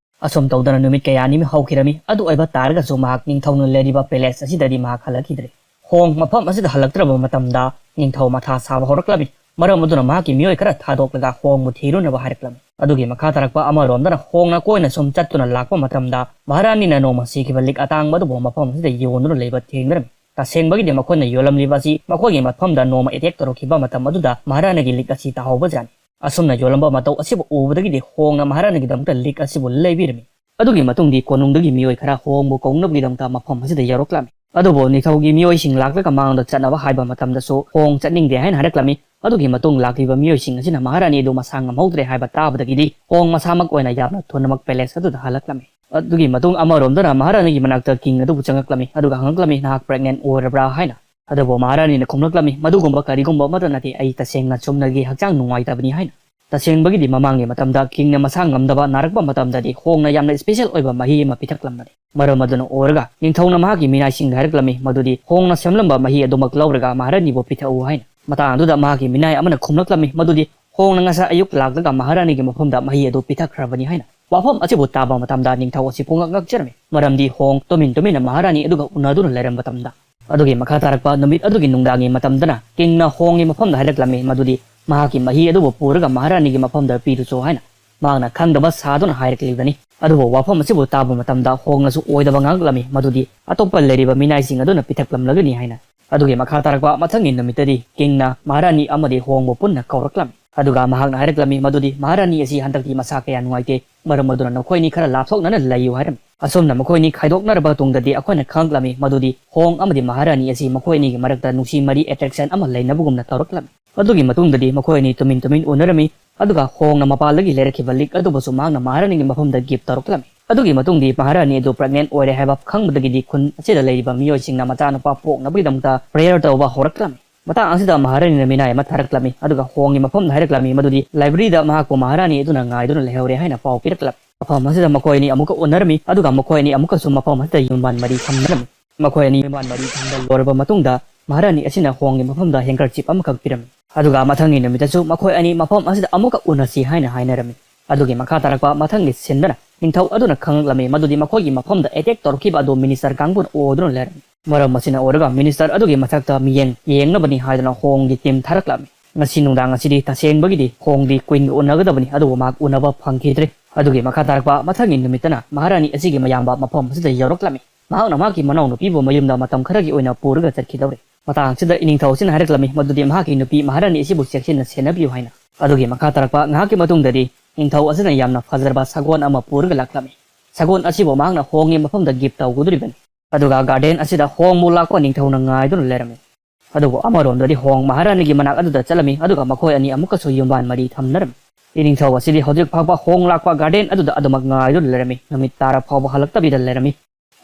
ꯑꯁꯨꯝ ꯇꯧꯗꯅ ꯅꯨꯃꯤꯠ ꯀꯌꯥꯅꯤ ꯍꯧꯈꯤꯔꯝꯃꯤ꯫ ꯑꯗꯨ ꯑꯣꯏꯕ ꯇꯥꯔꯒꯁꯨ ꯃꯍꯥꯛ ꯅꯤꯡꯊꯧꯅ ꯂꯩꯔꯤꯕ palace ꯑꯁꯤꯗꯗꯤ ꯃꯍꯥꯛ ꯍꯜꯂꯛꯈꯤꯗ꯭ꯔꯦ꯫ ꯍꯣꯡ ꯃꯐꯝ ꯑꯁꯤꯗ ꯍꯜꯂꯛꯇ꯭ꯔꯕ ꯃꯇꯝꯗ ꯅꯤꯡꯊꯧ ꯃꯊꯥ ꯁꯥꯕ ꯍꯧꯔꯛꯂꯝꯃꯤ꯫ ꯃꯔꯝ ꯑꯗꯨꯅ ꯃꯍꯥꯛꯀꯤ ꯃꯤꯑꯣꯏ ꯈꯔ ꯊꯥꯗꯣꯛꯂꯒ ꯍꯣꯡꯕꯨ ꯊꯤꯔꯨꯅꯕ ꯍꯥꯏꯔꯛꯂꯝꯃꯤ꯫ ꯑꯗꯨꯒꯤ ꯃꯈꯥ ꯇꯥꯔꯛꯄ ꯑꯃꯔꯣꯝꯗꯅ ꯍꯣꯡꯅ ꯀꯣꯏꯅ ꯁꯨꯝ ꯆꯠꯇꯨꯅ ꯂꯥꯛꯄ ꯃꯇꯝꯗ ꯃꯍꯥꯔꯥꯅꯤꯅ ꯅꯣꯡꯃ ꯁꯤꯈꯤꯕ ꯂꯤꯛ ꯑꯇꯥꯡꯕ ꯑꯗꯨꯕꯨ ꯃꯐꯝ ꯑꯁꯤꯗ ꯌꯣꯟꯗꯨꯅ ꯂꯩꯕ ꯊꯦꯡꯅꯔꯝꯃꯤ꯫ ꯇꯁꯦꯡꯕꯒꯤꯗꯤ ꯃꯈꯣꯏꯅ ꯌꯣꯜꯂꯝꯂꯤꯕ ꯑꯁꯤ ꯃꯈꯣꯏꯒꯤ ꯃꯐꯝꯗ ꯅꯣꯡꯃ attack ꯇꯧꯔꯛꯈꯤꯕ ꯃꯇꯝ ꯑꯗꯨꯗ ꯃꯍꯥꯔꯥꯅꯤꯒꯤ ꯂꯤꯛ ꯑꯁꯤ ꯇꯥꯍꯧꯕꯖꯥꯠꯅꯤ꯫ ꯑꯁꯨꯝꯅ ꯌꯣꯜꯂꯝꯕ ꯃꯇꯧ ꯑꯁꯤꯕꯨ ꯎꯕꯗꯒꯤꯗꯤ ꯍꯣꯡꯅ ꯃꯍꯥꯔꯥꯅꯤꯒꯤꯗꯃꯛꯇ ꯂꯤꯛ ꯑꯁꯤꯕꯨ ꯂꯩꯕꯤꯔꯝꯃꯤ꯫ ꯑꯗꯨꯒꯤ ꯃꯇꯨꯡꯗꯤ ꯀꯣꯅꯨꯡꯗꯒꯤ ꯃꯤꯑꯣꯏ ꯈꯔ ꯍꯣꯡꯕꯨ ꯀꯧꯅꯕꯒꯤꯗꯃꯛꯇ ꯃꯐꯝ ꯑꯁꯤꯗ ꯌꯧꯔꯛꯂꯝꯃꯤ꯫ ꯑꯗꯨꯕꯨ ꯅꯤꯡꯊꯧꯒꯤ ꯃꯤꯑꯣꯏꯁꯤꯡ ꯂꯥꯛꯂꯒ ꯃꯉꯣꯟꯗ ꯆꯠꯅꯕ ꯍꯥꯏꯕ ꯃꯇꯝꯗꯁꯨ ꯍꯣꯡ ꯆꯠꯅꯤꯡꯗꯦ ꯍꯥꯏꯅ ꯍꯥꯏꯔꯛꯂꯝꯃꯤ꯫ ꯑꯗꯨꯒꯤ ꯃꯇꯨꯡ ꯂꯥꯛꯂꯤꯕ ꯃꯤꯑꯣꯏꯁꯤꯡ ꯑꯁꯤꯅ ꯃꯍꯥꯔꯥꯅꯤ ꯑꯗꯨ ꯃꯁꯥ ꯉꯝꯍꯧꯗ꯭ꯔꯦ ꯍꯥꯏꯕ ꯇꯥꯕꯗꯒꯤꯗꯤ ꯍꯣꯡ ꯃꯁꯥꯃꯛ ꯑꯣꯏꯅ ꯌꯥꯝꯅ ꯊꯨꯅꯃꯛ ꯄꯦꯂꯦꯁ ꯑꯗꯨꯗ ꯍꯜꯂꯛꯂꯝꯃꯤ꯫ ꯑꯗꯨꯒꯤ ꯃꯇꯨꯡ ꯑꯃꯔꯣꯝꯗꯅ ꯃꯍꯥꯔꯥꯅꯤꯒꯤ ꯃꯅꯥꯛꯇ ꯀꯤꯡ ꯑꯗꯨꯕꯨ ꯆꯪꯉꯛꯂꯝꯃꯤ, ꯑꯗꯨꯒ ꯍꯪꯉꯛꯂꯝꯃꯤ, "ꯅꯍꯥꯛ ꯄ꯭ꯔꯦꯒꯅꯦꯟ ꯑꯣꯏꯔꯕ꯭ꯔꯥ?" ꯍꯥꯏꯅ꯫ ꯑꯗꯨꯕꯨ ꯃꯍꯥꯔꯥꯅꯤꯅ ꯈꯨꯝꯂꯛꯂꯝꯃꯤ, "ꯃꯗꯨꯒꯨꯝꯕ ꯀꯔꯤꯒꯨꯝꯕ ꯑꯃꯠꯇ ꯅꯠꯇꯦ, ꯑꯩ ꯇꯁꯦꯡꯅ ꯆꯨꯝꯅꯒꯤ ꯍꯛꯆꯥꯡ ꯅꯨꯡꯉꯥꯏꯇꯕꯅꯤ" ꯍꯥꯏꯅ꯫ ꯇꯁꯦꯡꯕꯒꯤꯗꯤ ꯃꯃꯥꯡꯒꯤ ꯃꯇꯝꯗ ꯀꯤꯡꯅ ꯃꯁꯥ ꯉꯝꯗꯕ ꯅꯥꯔꯛꯄ ꯃꯇꯝꯗꯗꯤ ꯍꯣꯡꯅ ꯌꯥꯝꯅ ꯁ꯭ꯄꯦꯁꯦꯜ ꯑꯣꯏꯕ ꯃꯍꯤ ꯑꯃ ꯄꯤꯊꯛꯂꯝꯕꯅꯤ꯫ ꯃꯔꯝ ꯑꯗꯨꯅ ꯑꯣꯏꯔꯒ ꯅꯤꯡꯊꯧꯅ ꯃꯍꯥꯛꯀꯤ ꯃꯤꯅꯥꯏꯁꯤꯡꯗ ꯍꯥꯏꯔꯛꯂꯝꯃꯤ ꯃꯗꯨꯗꯤ ꯍꯣꯡꯅ ꯁꯦꯝꯂꯝꯕ ꯃꯍꯤ ꯑꯗꯨꯃꯛ ꯂꯧꯔꯒ ꯃꯍꯥꯔꯥꯅꯤꯕꯨ ꯄꯤꯊꯛꯎ ꯍꯥꯏꯅ꯫ ꯃꯇꯥꯡ ꯑꯗꯨꯗ ꯃꯍꯥꯛꯀꯤ ꯃꯤꯅꯥꯏ ꯑꯃꯅ ꯈꯨꯝꯂꯛꯂꯝꯃꯤ ꯃꯗꯨꯗꯤ ꯍꯣꯡꯅ ꯉꯁꯥꯏ ꯑꯌꯨꯛ ꯂꯥꯛꯂꯒ ꯃꯍꯥꯔꯥꯅꯤꯒꯤ ꯃꯐꯝꯗ ꯃꯍꯤ ꯑꯗꯨ ꯄꯤꯊꯛꯈ꯭ꯔꯕꯅꯤ ꯍꯥꯏꯅ꯫ ꯋꯥꯐꯝ ꯑꯁꯤꯕꯨ ꯇꯥꯕ ꯃꯇꯝꯗ ꯅꯤꯡꯊꯧ ꯑꯁꯤ ꯄꯨꯡꯉꯛ ꯉꯛꯆꯔꯝꯃꯤ, ꯃꯔꯝꯗꯤ ꯍꯣꯡ ꯇꯨꯃꯤꯟ ꯇꯨꯃꯤꯟꯅ ꯃꯍꯥꯔꯥꯅꯤ ꯑꯗꯨꯒ ꯎꯅꯗꯨꯅ ꯂꯩꯔꯝꯕ ꯃꯇꯝꯗ꯫ ꯑꯗꯨꯒꯤ ꯃꯈꯥ ꯇꯥꯔꯛꯄ ꯅꯨꯃꯤꯠ ꯑꯗꯨꯒꯤ ꯅꯨꯡꯗꯥꯡꯒꯤ ꯃꯇꯝꯗꯅ ꯀꯤꯡꯅ ꯍꯣꯡꯒꯤ ꯃꯐꯝꯗ ꯍꯥꯏꯔꯛꯂꯝꯃꯤ ꯃꯗꯨꯗꯤ ꯃꯍꯥꯛꯀꯤ ꯃꯍꯤ ꯑꯗꯨꯕꯨ ꯄꯨꯔꯒ ꯃꯍꯥꯔꯥꯅꯤꯒꯤ ꯃꯐꯝꯗ ꯄꯤꯔꯨꯆꯣ ꯍꯥꯏꯅ꯫ ꯃꯍꯥꯛꯅ ꯈꯪꯗꯕ ꯁꯥꯗꯨꯅ ꯍꯥꯏꯔꯛꯂꯤꯕꯅꯤ꯫ ꯑꯗꯨꯕꯨ ꯋꯥꯐꯝ ꯑꯁꯤꯕꯨ ꯇꯥꯕ ꯃꯇꯝꯗ ꯍꯣꯡꯅꯁꯨ ꯑꯣꯏꯗꯕ ꯉꯥꯡꯂꯛꯂꯝꯃꯤ ꯃꯗꯨꯗꯤ ꯑꯇꯣꯞꯄ ꯂꯩꯔꯤꯕ ꯃꯤꯅꯥꯏꯁꯤꯡ ꯑꯗꯨꯅ ꯄꯤꯊꯛꯂꯝꯂꯒꯅꯤ ꯍꯥꯏꯅ꯫ ꯑꯗꯨꯒꯤ ꯃꯈꯥ ꯇꯥꯔꯛꯄ ꯃꯊꯪꯒꯤ ꯅꯨꯃꯤꯠꯇꯗꯤ ꯀꯤꯡꯅ ꯃꯍꯥꯔꯥꯅꯤ ꯑꯃꯗꯤ ꯍꯣꯡꯕꯨ ꯄꯨꯟꯅ ꯀꯧꯔꯛꯂꯝꯃꯤ꯫ ꯑꯗꯨꯒ ꯃꯍꯥꯛꯅ ꯍꯥꯏꯔꯛꯂꯝꯃꯤ ꯃꯗꯨꯗꯤ ꯃꯍꯥꯔꯥꯅꯤ ꯑꯁꯤ ꯍꯟꯗꯛꯇꯤ ꯃꯁꯥ ꯀꯌꯥ ꯅꯨꯡꯉꯥꯏꯇꯦ, ꯃꯔꯝ ꯑꯗꯨꯅ ꯅꯈꯣꯏꯅꯤ ꯈꯔ ꯂꯥꯞꯊꯣꯛꯅꯅ ꯂꯩꯌꯨ ꯍꯥꯏꯔꯝꯃꯤ꯫ ꯑꯁꯨꯝꯅ ꯃꯈꯣꯏꯅꯤ ꯈꯥꯏꯗꯣꯛꯅꯔꯕ ꯇꯨꯡꯗꯗꯤ ꯑꯩꯈꯣꯏꯅ ꯈꯪꯂꯛꯂꯝꯃꯤ ꯃꯗꯨꯗꯤ ꯍꯣꯡ ꯑꯃꯗꯤ ꯃꯍꯥꯔꯥꯅꯤ ꯑꯁꯤ ꯃꯈꯣꯏ ꯑꯅꯤꯒꯤ ꯃꯔꯛꯇ ꯅꯨꯡꯁꯤ ꯃꯔꯤ ꯑꯦꯇ꯭ꯔꯦꯛꯁꯟ ꯑꯃ ꯂꯩꯅꯕꯒꯨꯝꯅ ꯇꯧꯔꯛꯂꯝꯃꯤ꯫ ꯑꯗꯨꯒꯤ ꯃꯇꯨꯡꯗꯗꯤ ꯃꯈꯣꯏ ꯑꯅꯤ ꯇꯨꯃꯤꯟ ꯇꯨꯃꯤꯟ ꯎꯅꯔꯝꯃꯤ, ꯑꯗꯨꯒ ꯍꯣꯡꯅ ꯃꯄꯥꯟꯗꯒꯤ ꯂꯩꯔꯛꯈꯤꯕ ꯂꯤꯛ ꯑꯗꯨꯕꯨꯁꯨ ꯃꯍꯥꯛꯅ ꯃꯍꯥꯔꯥꯅꯤꯒꯤ ꯃꯐꯝꯗ ꯒꯤꯐ ꯇꯧꯔꯛꯂꯝꯃꯤ꯫ ꯑꯗꯨꯒꯤ ꯃꯇꯨꯡꯗꯤ ꯃꯍꯥꯔꯥꯅꯤ ꯑꯗꯨ ꯄ꯭ꯔꯦꯒꯅꯦꯟ ꯑꯣꯏꯔꯦ ꯍꯥꯏꯕ ꯈꯪꯕꯗꯒꯤꯗꯤ ꯈꯨꯟ ꯑꯁꯤꯗ ꯂꯩꯔꯤꯕ ꯃꯤꯑꯣꯏꯁꯤꯡꯅ ꯃꯆꯥꯅꯨꯄꯥ ꯄꯣꯛꯅꯕꯒꯤꯗꯃꯛꯇ ꯄ꯭ꯔꯦꯌꯔ ꯇꯧꯕ ꯍꯧꯔꯛꯂꯝꯃꯤ꯫ ꯃꯇꯥꯡ ꯑꯁꯤꯗ ꯃꯍꯥꯔꯥꯅꯤꯅ ꯃꯤꯅꯥꯏ ꯑꯃ ꯊꯥꯔꯛꯂꯝꯃꯤ, ꯑꯗꯨꯒ ꯍꯣꯡꯒꯤ ꯃꯐꯝꯗ ꯍꯥꯏꯔꯛꯂꯝꯃꯤ ꯃꯗꯨꯗꯤ ꯂꯥꯏꯕ꯭ꯔꯦꯔꯤꯗ ꯃꯍꯥꯛꯄꯨ ꯃꯍꯥꯔꯥꯅꯤ ꯑꯗꯨꯅ ꯉꯥꯏꯗꯨꯅ ꯂꯩꯍꯧꯔꯦ ꯍꯥꯏꯅ ꯄꯥꯎ ꯄꯤꯔꯛꯂꯝꯃꯤ꯫ ꯃꯐꯝ ꯑꯁꯤꯗ ꯃꯈꯣꯏ ꯑꯅꯤ ꯑꯃꯨꯛꯀ ꯎꯅꯔꯝꯃꯤ, ꯑꯗꯨꯒ ꯃꯈꯣꯏ ꯑꯅꯤ ꯑꯃꯨꯛꯀꯁꯨ ꯃꯐꯝ ꯑꯁꯤꯗ ꯌꯨꯝꯕꯥꯟ ꯃꯔꯤ ꯊꯝꯅꯔꯝꯃꯤ꯫ ꯃꯈꯣꯏ ꯑꯅꯤ ꯌꯨꯝꯕꯥꯟ ꯃꯔꯤ ꯊꯝꯕ ꯂꯣꯏꯔꯕ ꯃꯇꯨꯡꯗ ꯃꯍꯥꯔꯥꯅꯤ ꯑꯁꯤꯅ ꯍꯣꯡꯒꯤ ꯃꯐꯝꯗ ꯍꯦꯡꯀꯔꯆꯤꯞ ꯑꯃꯈꯛ ꯄꯤꯔꯝꯃꯤ꯫ ꯑꯗꯨꯒ ꯃꯊꯪꯒꯤ ꯅꯨꯃꯤꯠꯇꯁꯨ ꯃꯈꯣꯏ ꯑꯅꯤ ꯃꯐꯝ ꯑꯁꯤꯗ ꯑꯃꯨꯛꯀ ꯎꯅꯁꯤ ꯍꯥꯏꯅ ꯍꯥꯏꯅꯔꯝꯃꯤ꯫ ꯑꯗꯨꯒꯤ ꯃꯈꯥ ꯇꯥꯔꯛꯄ ꯃꯊꯪꯒꯤ ꯁꯤꯟꯗꯅ ꯅꯤꯡꯊꯧ ꯑꯗꯨꯅ ꯈꯪꯂꯛꯂꯝꯃꯤ ꯃꯗꯨꯗꯤ ꯃꯈꯣꯏꯒꯤ ꯃꯐꯝꯗ ꯑꯦꯇꯦꯛ ꯇꯧꯔꯛꯈꯤꯕ ꯑꯗꯨ ꯃꯤꯅꯤꯁꯇꯔ ꯀꯥꯡꯕꯨꯅ ꯑꯣꯗꯨꯅ ꯂꯩꯔꯝꯃꯤ꯫ ꯃꯔꯝ ꯑꯁꯤꯅ ꯑꯣꯏꯔꯒ ꯃꯤꯅꯤꯁꯇꯔ ꯑꯗꯨꯒꯤ ꯃꯊꯛꯇ ꯃꯤꯠꯌꯦꯡ ꯌꯦꯡꯅꯕꯅꯤ ꯍꯥꯏꯗꯨꯅ ꯍꯣꯡꯒꯤ ꯇꯤꯝ ꯊꯥꯔꯛꯂꯝꯃꯤ꯫ ꯉꯁꯤ ꯅꯨꯡꯗꯥꯡ ꯑꯁꯤꯗꯤ ꯇꯁꯦꯡꯕꯒꯤꯗꯤ ꯍꯣꯡꯗꯤ ꯀ꯭ꯋꯤꯟꯒ ꯎꯅꯒꯗꯕꯅꯤ, ꯑꯗꯨꯕꯨ ꯃꯍꯥꯛ ꯎꯅꯕ ꯐꯪꯈꯤꯗ꯭ꯔꯦ꯫ ꯑꯗꯨꯒꯤ ꯃꯈꯥ ꯇꯥꯔꯛꯄ ꯃꯊꯪꯒꯤ ꯅꯨꯃꯤꯠꯇꯅ ꯃꯍꯥꯔꯥꯅꯤ ꯑꯁꯤꯒꯤ ꯃꯌꯥꯝꯕ ꯃꯐꯝ ꯑꯁꯤꯗ ꯌꯧꯔꯛꯂꯝꯃꯤ꯫ ꯃꯍꯥꯛꯅ ꯃꯍꯥꯛꯀꯤ ꯃꯅꯥꯎꯅꯨꯄꯤꯕꯨ ꯃꯌꯨꯝꯗ ꯃꯇꯝ ꯈꯔꯒꯤ ꯑꯣꯏꯅ ꯄꯨꯔꯒ ꯆꯠꯈꯤꯗꯧꯔꯦ꯫ ꯃꯇꯥꯡ ꯑꯁꯤꯗ ꯏꯅꯤꯡꯊꯧ ꯑꯁꯤꯅ ꯍꯥꯏꯔꯛꯂꯝꯃꯤ ꯃꯗꯨꯗꯤ ꯃꯍꯥꯛꯀꯤ ꯅꯨꯄꯤ ꯃꯍꯥꯔꯥꯅꯤ ꯑꯁꯤꯕꯨ ꯆꯦꯛꯁꯤꯟꯅ ꯁꯦꯟꯅꯕꯤꯌꯨ ꯍꯥꯏꯅ꯫ ꯑꯗꯨꯒꯤ ꯃꯈꯥ ꯇꯥꯔꯛꯄ ꯉꯥꯏꯍꯥꯛꯀꯤ ꯃꯇꯨꯡꯗꯗꯤ ꯅꯤꯡꯊꯧ ꯑꯁꯤꯅ ꯌꯥꯝꯅ ꯐꯖꯔꯕ ꯁꯒꯣꯜ ꯑꯃ ꯄꯨꯔꯒ ꯂꯥꯛꯂꯝꯃꯤ꯫ ꯁꯒꯣꯜ ꯑꯁꯤꯕꯨ ꯃꯍꯥꯛꯅ ꯍꯣꯡꯒꯤ ꯃꯐꯝꯗ ꯒꯤꯐ ꯇꯧꯒꯗꯧꯔꯤꯕꯅꯤ꯫ ꯑꯗꯨꯒ ꯒꯥꯔꯗꯦꯟ ꯑꯁꯤꯗ ꯍꯣꯡꯕꯨ ꯂꯥꯛꯄ ꯅꯤꯡꯊꯧꯅ ꯉꯥꯏꯗꯨꯅ ꯂꯩꯔꯝꯃꯤ꯫ ꯑꯗꯨꯕꯨ ꯑꯃꯔꯣꯝꯗꯗꯤ ꯍꯣꯡ ꯃꯍꯥꯔꯥꯅꯤꯒꯤ ꯃꯅꯥꯛ ꯑꯗꯨꯗ ꯆꯠꯂꯝꯃꯤ, ꯑꯗꯨꯒ ꯃꯈꯣꯏ ꯑꯅꯤ ꯑꯃꯨꯛꯀꯁꯨ ꯌꯨꯝꯕꯥꯟ ꯃꯔꯤ ꯊꯝꯅꯔꯝꯃꯤ꯫ ꯏꯅꯤꯡꯊꯧ ꯑꯁꯤꯗꯤ ꯍꯧꯖꯤꯛ ꯐꯥꯎꯕ ꯍꯣꯡ ꯂꯥꯛꯄ ꯒꯥꯔꯗꯦꯟ ꯑꯗꯨꯗ ꯑꯗꯨꯃꯛ ꯉꯥꯏꯗꯨꯅ ꯂꯩꯔꯝꯃꯤ꯫ ꯅꯨꯃꯤꯠ ꯇꯥꯔ ꯐꯥꯎꯕ ꯍꯜꯂꯛꯇꯕꯤꯗ ꯂꯩꯔꯝꯃꯤ꯫